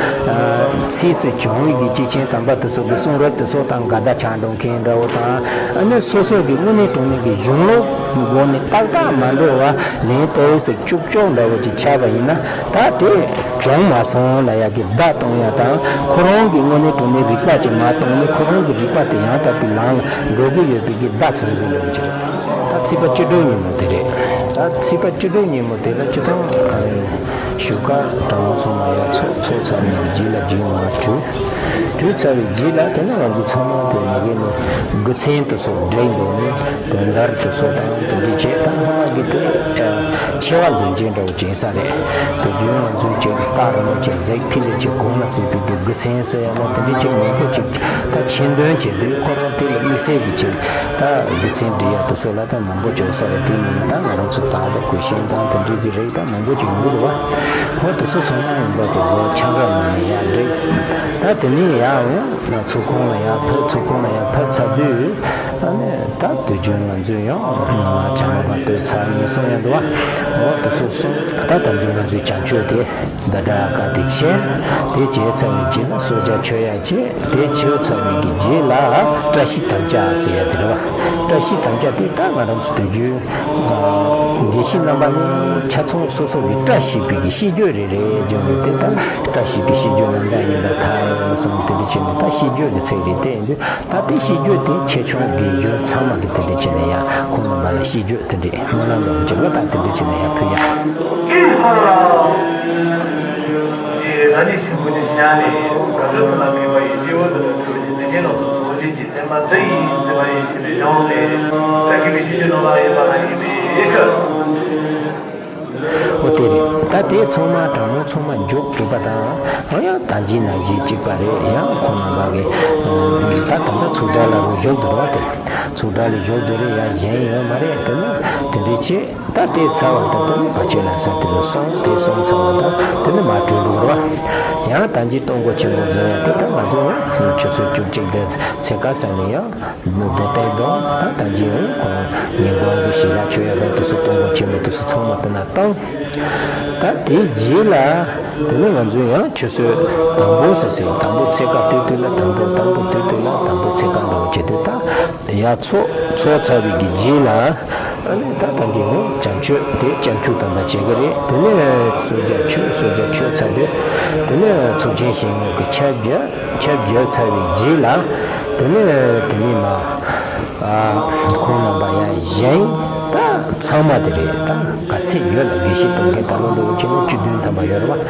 ཚིགས་སུ་བྱུང་བའི་གི་སྐྱེས་ཆེན་དམ་པ་དེ་ཚོ་གི་གསུང་རབ་དེ་ཚོ་དང་འགལ་ཟླ་ཆགས་འགྲོ་མཁན་འདྲ་བོ་དང་། ཨ་ནི་སོ་སོ་གི་དངོས་གནས་དྲང་གནས་ཀྱི་གཞུང་ལུགས་སྒོ་ནས་ཏག་ཏག་མ་འགྲོ་བ་ལན་ཏོག་ཙམ་ཅུག་ཅོག་འདྲ་བོ་ཅིག་ཆགས་པ་ཡིན་ན། ད་དེ་བྱུང་མ་སོང་ལ་ཡ་གི་བརྡ་གཏོང་ཡ་དང་། ཁོ་རང་གི་དངོས་གནས་དྲང་གནས་རིག་པ་ཅིག་མ་གཏོང་ནས་ཁོ་རང་གི་རིག་པ་དེ་ཡང་དག་པའི་ལམ་ལ་འགྲོ་གི་ཡོད་པའི་གི་བརྡ་ཚོད་འཛིན་ཡོང་གི་རེད། ད་ཚེས་པ་བཅུ་དྲུག་ཉིན་མོ་དེ་རེད། ད་ཚེས་པ་བཅུ་དྲུག་ཉིན་མོ་དེ་ལ་སྤྱིར་བཏང་བཞུགས་སྒར་གྲྭ་བ་ཚང་མ་ཡར་ཚོགས་ཚོགས་ཚར་ནས་རྗེས་ལ་རྒྱུན་མར་བྲོས། བྲོས་ཚར་བའི་རྗེས་ལ་དེ་ནས་ང་ཚོ་ཚང་མ་དེ་མ་གི་ནས་དགེ་མཚན་དེ་ཚོ་བསྒྲིགས་འདུག་ནས་དོན་དག་དེ་ཚོ་དང་དེ་འདྲ་བྱས། ད་སྔ་མ་གི་དེ་ཆེ་བ་འདོན་ཅན་འདྲ་བོ་བྱས་ས་རེད། དུས་རྒྱུན་ང་ཚོས་ཅིག་རྟགས་རིང་པོ་ཅིག་གཟིགས། ཐིག་ལེ་ཅིག་གོང་ལ་བརྩིས་པའི་གི་དགེ་མཚན་ཟེར་ཡ་ལ་དེ་འདྲ་ཅིག་མང་པོ་ཅིག་ད་ཆེད་འདོན་བྱེད་དུས་ཁོ་རང་དེ་ལ་དམིགས་བསལ་གྱི་ཅིག་ད་དགེ་མཚན་འདྲི་ཡ་དེ་ཚོ་ལ་ད་མང་པོ་བྱུང་ས་རེད། དེ་མིན་ད་ང་རང་ཚོ་ད་ད་གུས་ཤིང་དང་དེ་འདྲའི་གི་རིགས་ད་མང་པོ་ཅིག་ཡོང་གི་འདུག་བ། ཧོ་དེ་ཚོ་ཚང་མ་ཡིན་པ་དེ་ལོ་ཆང་རག་ནང་ནས་ཡར་བསྒྲིགས། ད་དེ་ནས་ཡར་འོང་ཚོགས་ཁང་ལ་ཡར་ཕེབས། ཚོགས་ཁང་ལ་ཡར་ཕེབས་ཚར་དུས། ཨ་ནི་ད་དུས་རྒྱུན་ང་ཚོས་ཡང་བྱ་མ་པ་ལྟོས་ཚར་ནས་སོང་ཡང་འདུག་བ། འོ་དུ་སོ་སོ་ད་ད་འདི་ང་ཚོའི་བྱ་མཆོད་དེ་ད་དྲག་ག་དེ་བྱས། དེ་བྱས་ཚར་བའི་རྗེས་ལ་གསོལ་ཇ་མཆོད་ཡ་བྱས། དེ་མཆོད་ཚར་བའི་གི་རྗེས་ལ་བཀྲ་ཤིས་དམ་བཅའ་ཟེར་ཡ་དེ་རེད་བ། བཀྲ་ཤིས་དམ་བཅའ་དེ་ད་ང་རང་ཚོ་དུས་རྒྱུན་དགེ་བཤེས་རྣམ་པ་ནས་ཆ་ཚང་སོ་སོ་གི་བཀྲ་ཤིས་པའི་གི་ཤིས་བརྗོད་རེ་རེ་སྦྱོང་བའི་དེ་ད་བཀྲ་ཤིས་པའི་ཤིས་བརྗོད་རྣམ་དག་ཡིན་པ་ཐལ་སོང་། དེ་འདྲ་བྱས་ནས་ད་ཤིས་བརྗོད་ཀྱི་ཚིག་རེ་བསྟན་དུས། ད་ལྟའི་ཤིས་བརྗོད་དེ་ཆེ་ཆུང་དགེ་སྦྱོར་ཚང་མ་གི་དེ་འདྲ་བྱས་ནས་ཡང་ཁོང་རྣམ་པ་ལ་ཤིས་བརྗོད་དེ་འདྲ་སྨོན་ལམ་ལ་འཇུག་པ་དང་དེ་འདྲ་བྱས་ནས་ཡང་ཕུལ་ཡ། འོ་དེ་རེད། ད་དེ་ཚང་མ་དྲང་མོ་ཚང་མ་མཇུག་གྲུབ་པ་དང་། ཨ་ཡང་ད་ཅི་ནང་བཞིན་གཅིག་པ་རེད། ཡང་ཁོང་རྣམ་པ་གི་ད་ད་ལྟ་ཚུགས་གྲལ་ལ་རུ་བཞུགས་འདུག་རོགས་དེ། ཚུགས་གྲལ་ལ་བཞུགས་འདུག་རེད། ཡང་གཞན་ཡོད་མ་རེད། དེ་ནི་དེ་འདྲའི་ཆེད་ད་དེ་ཚར་བ་ད་དེ་ནི་བ་ཆེ་ལ་ས་དེ་ལ་སོང་། དེ་སོང་ཚར་བ་ད་དེ་ནི་མ་གྲོལ་འདུག་རོགས། ཡང་ད་ཅི་གཏོང་སྒོ་ཆེན་པོ་འཛོམས་ཡ་དེ་ད་ང་ཚོ་ཆུ་ཚོད་བཅུ་གཅིག་དེ་ཚེ་ཀ་ས་ནས་ཡང་། ནུབ་སྟོད་བསྟན་དང་ད་ལྟ་འཇིགས་ཡོང་ཁོང་ཉིན་གུང་གི་ཞལ་ལག་མཆོད་ཡ་དང་དུས་སུ་གཏོང་སྒོ་ཆེན་མོ་དུས་སུ་ཚང་མ་དེ་ན་བཏང་། ད་དེའི་རྗེས་ལ་དེ་ནས་ང་ཚོས་ཡང་ཆུ་ཚོད་དང་པོ་ཟེར་ཟེར། དང་པོ་ཚེ་ཀ་དུས་དུས་ལ་དང་པོ། དང་པོ་དུས་དུས་ལ་དང་པོ་ཚེ་ཀ་འདྲ་བོ་བྱེད་དུས་ད་ཡ་ཚོགས་ཚོགས་ཚར་བའི་གི་རྗེས་ལ། ཨ་ནི་ད་ལྟ་འདི་ཡང་བྱམས་ཆོས་དེ་བྱམས་ཆོས་དམ་པ་བྱེད་ཀྱི་རེད། དེ་ནས་གསོལ་ཇ་མཆོད། གསོལ་ཇ་མཆོད་ཚར་དུས་དེ་ནས་ཚོགས་ཆེན་ཞལ་ངོ་གི་ཆ་བརྒྱད། ཆ་བརྒྱད་ཚར་བའི་རྗེས་ལ་དེ་ནས་དེ་ནས་མ་ཨ་ཁོང་རྣམ་པ་ཡང་གཞན་ད་ཚང་མ་དེ་རེད། ད་ག་ཚད་ཡོད་ལ་དགེ་བཤེས་གཏོང་མཁན་ད་ལོ་འདྲ་བོ་ཅིག་ནི་བཅུ་བདུན་ཐམ་པ་ཡོད་རེད་བ།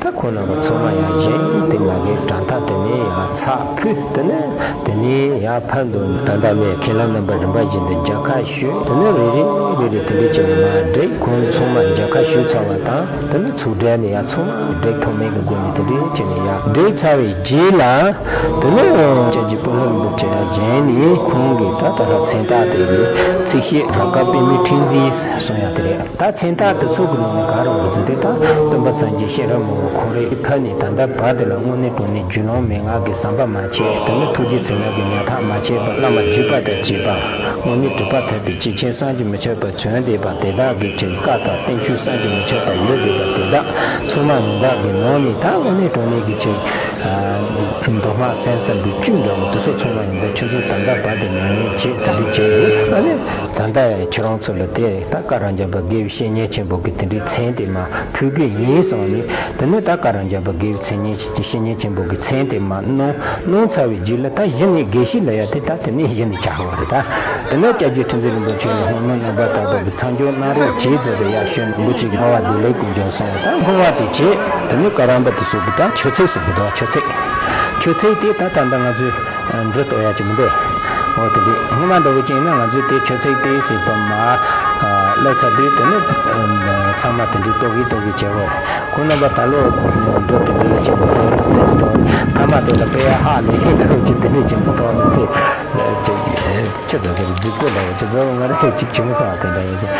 ད་ཁོང་རྣམ་པ་ཚང་མ་ཡང་གཞན་དེ་མ་གི་གྲངས་ཐག་དེ་ནས་ཡང་ཚགས་ཕུད། དེ་ནས་དེ་ནས་ཡང་ཕར་འདུག་ད་ལྟ་མས་མཁན་བླ་རྣམ་པ་རིམ་པ་བཞིན་དུ་མཇལ་ཁ་ཞུས། དེ་ནས་རེ་རེ་རེ་རེ་དེ་འདྲས་བྱས་ནས་མར་བསྒྲིགས། ཁོང་ཚང་མ་མཇལ་ཁ་ཞུས་ཚར་བ་དང་། དེ་ནས་ཚུགས་གྲལ་ནས་ཡང་ཚང་མ་བསྒྲིགས་ཐོགས་མེད་ཀྱི་སྒོ་ནས་དེ་འདྲས་བྱས་ནས་ཡང་བསྒྲིགས་ཚར་བའི་རྗེས་ལ། དེ་ནས་སྐྱབས་རྗེ་སྤོ་ལོ་རིན་པོ་ཆེ་ཡང་གཞན་ནས་ཁོང་གིས་ད་ད་ལྟ་མཚན་རྟགས་དེ་གི་ཚིག་བཤད་རབ་དཀར་པདྨའི་ཕྲེང་མཛེས་གསུང་ཡ་དེ་རེད། ད་མཚན་རྟགས་དེ་ཚོ་གི་ནང་ནས་ག་རེ་བ་ཚོ་དེ་ད་སྟོན་པ་སངས་རྒྱས་གཤེན་རབ་མང་པོ་ཁོང་རེ་ཕར་ནས་ད་ལྟ་བར་དེ་ལ་དངོས་གནས་དྲང་གནས་རྒྱུད་ལམ་མན་ངག་གི་ཟམ་པ་མ་ཆད། དེ་ནས་ཐུགས་རྗེ་ཚེ་རིང་གི་ཉག་ཐག་མ་ཆད་པར་བླ་མ་བརྒྱུད་པ་དང་བཅས་པ། དངོས་གནས་གྲུབ་པ་ཐོབ་པའི་སྐྱེས་ཆེན་བསམ་གྱིས་མི་ཁྱབ་པ་བྱོན་བསྡད་པ་དེ་དག་གི་ཆེད་བཀའ་དང་བསྟན་བཅོས་བསམ་གྱིས་མི་ཁྱབ་པ་ཡོད་བསྡད་པ་དེ་དག་ཚང་མ་ཡོངས་དག་གི་ནང་ནས་ད་དངོས་གནས་དྲང་གནས་ཀྱི་ཆེད་མདོ་སྔགས་སེམས་བསམ་གྱི་བཅུད་འདྲ་བོ་དེ་ཚོ་ཚང་མ་ཡོངས་དག་ཁྱོད་ཚོ་ད་ལྟ་བར་དུ་ཉམས་ལེན་བྱེད་དེ་འདྲ་བྱས་འདུག་ཨ་ནི་ད་ལྟ་ཁྱེད་རང་ཚོ་ལ་དེ་ད་བཀའ་རབ་འབྱམས་པ་དགེ་བའི་བཤེས་གཉེན་ཆེན་པོ་གི་དེ་འདྲའི་མཚན་དེ་མ་ཕུལ་གི་ཡིན་གསུངས་ནས། དེ་ནས་ད་བཀའ་རབ་འབྱམས་པ་དགེ་བའི་བཤེས་གཉེན་བཤེས་གཉེན་ཆེན་པོ་གི་མཚན་དེ་མ་གནང་གནང་ཚར་བའི་རྗེས་ལ་ད་གཞི་ནས་དགེ་བཤེས་ལབ་ཡ་དེ་ད་དེ་ནས་གཞི་ནས་ཆགས་ཡོད་རེད་ད། དེ་ནས་སྐྱབས་རྗེ་ཁྲི་འཛིན་རིན་པོ་ཆེ་ཡང་སྔོན་མ་རྣམ་པར་དག་པ་གི་མཚན་བརྗོད་གནང་རོགས་བྱས་ཚར་རེད། ཡ་ཞོན་ལུགས་ཅིག་སྨྲ་བ་བདེ་ལེགས་ཀུན་འབྱུང་གསུངས། ད་སྨྲ་བ་དེ་བྱས་དེ་ནས་བཀའ་རམས་པ་དེ་ཚོ་གི་ད་མཆོད་ཚིག་གསུང་གི་འདུག་མཆོད་ཚིག་མཆོད་ཚིག་དེ་ད་ད་ལྟ་ང་ཚོས་འབྲི་གཏོང་ཡ་ཅིག་མི་འདུག་འོ་དེ་འདྲས་སྔོན་མ་འདྲ་བོ་ཅིག་ཡིན་ན་ང་ཚོས་དེ་མཆོད་ཚིག་དེ་ཟེར་བ་མ་ལབ་ཚར་དུས་དེ་ནི་ཚང་མ་དེ་འདྲས་ཏོག་གི་ཏོག་གི་བྱེད་འོ། ཁོང་རྣམ་པ་ད་ལོ་འགྲོ་དེ་འདྲས་ཅིག་མི་ཏོག་སྟེ་སྟོ་ཐ་མ་དེ་ལ་དཔེ་ཡ་ཧ་ལས་ཧེ་ལོ་ཅིག་དེ་འདྲས་ཅིག་མི་ཏོག་ནི་དེ་ཅིག་ཁྱེད་ཚོ་གི་རྫིག་པོ་ལ་ཁྱེད་ཚོ་ང་རང་ཧེ་ཅིག་བྱུང་ས་དེ་འདྲ་ཡིན་ཟེར།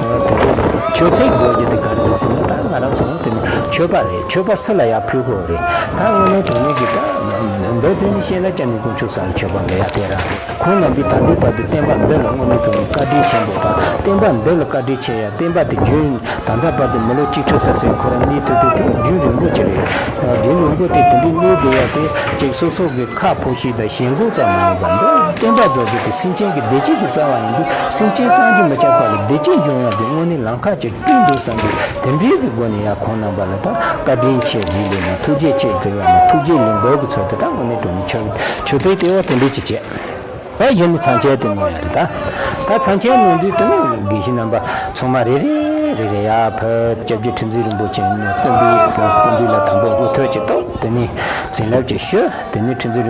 འོ་དེ་འདྲས་མཆོད་ཚིག་རྫོགས་རྒྱུ་དེ་ག་རེ་རེད་ཟེར་ན་ད་ང་རང་ཚོ་དེ་ནི་མཆོད་པ་རེད། མཆོད་པ་སུ་ལ་ཡ་ཕུལ་དགོས་རེད། ད་དངོས་གནས་དྲང་གནས་ཀྱི་ད་མདོ་དོན་ནི་ཤེས་ན་སྐྱབས་གནས་དཀོན་མཆོག་གསུམ་ལ་མཆོད་པ་འབུལ་ཡ་དེ་རང་རེད། ཁོང་རྣམ་པས་ད་ལྟའི་བར་དུ་བསྟན་པ་འདི་ལ་དངོས་གནས་དྲང་གནས་བཀའ་དྲིན་ཆེན་པོ་དང་། བསྟན་པ་འདི་ལ་བཀའ་དྲིན་ཆེ་ཡ། བསྟན་པ་དེ་རྒྱུན་ད་ལྟ་བར་དུ་མི་ལོ་གཅིག་ཁྲི་ས་སོའི་ཁོ་རང་གནས་ཐུབ་དུས་དེ་རྒྱུན་རིང་པོ་ཅིག་རེད། རྒྱུན་རིང་པོ་དེ་དེ་འདྲའི་གནས་བསྡད་ཡ་དེ་ཅིག་སོ་སོ་གི་ཁ་ཕོ་ཤེས་དང་ཞེན་ཁོག་ཙམ་མ་ཡིན་པ་འདི་བསྟན་པ་རྫོགས་རྒྱུ་དེ་སེམས་ཅན་གྱི་བདེ་སྐྱིད་ཀྱི་རྩ་བ་ཡིན་དུས་སེམས་ཅན་བསམ་གྱིས་མི་ཁྱབ་པ་ལ་བདེ་སྐྱིད་འབྱུང་ཡ་དེ་དངོས་གནས་ལམ་ཁ་ཅིག་བསྐྲུན་འདུག་བསམ་གྱི་དེ་འདྲའི་གི་སྒོ་ནས་ཡ་ཁོང་རྣམ་པ་ལ་ད་བཀའ་དྲིན་ཆེ་ཟེར་ལས་ནས་ཐུགས་རྗེ་ཆེ་ཟེར་བ་ནས་ཐུགས་རྗེ་ལེགས་འབུལ་གྱི་ཚུལ་དུ་ད་དངོས་གནས་དྲང་གནས་མཆོད་མཆོད་ཚིག་དེ་བ་དེ་འདྲས་ཅིག་བྱས། ད་གཞི་ནས་མཚན་བཅས་དེ་གནང་ཡ་རེད་ད། ད་མཚན་བཅས་གནང་དུས་དེ་ནས་དགེ་བཤེས་རྣམ་པ་ཚང་མ་རེ་རེ་རེ་རེ་ཡར་ཕེབས། སྐྱབས་རྗེ་ཁྲི་འཛིན་རིན་པོ་ཆེ་ནས་སྟོན་པའི་སྐུ་མདུན་ལ་དམ་པའི་དབུ་ཐོད་ཅིག་གཏུགས། དེ་ནས་བྱིན་རླབས་ཅིག་ཞུ། དེ་ནས་ཁྲི་འཛིན་རིན་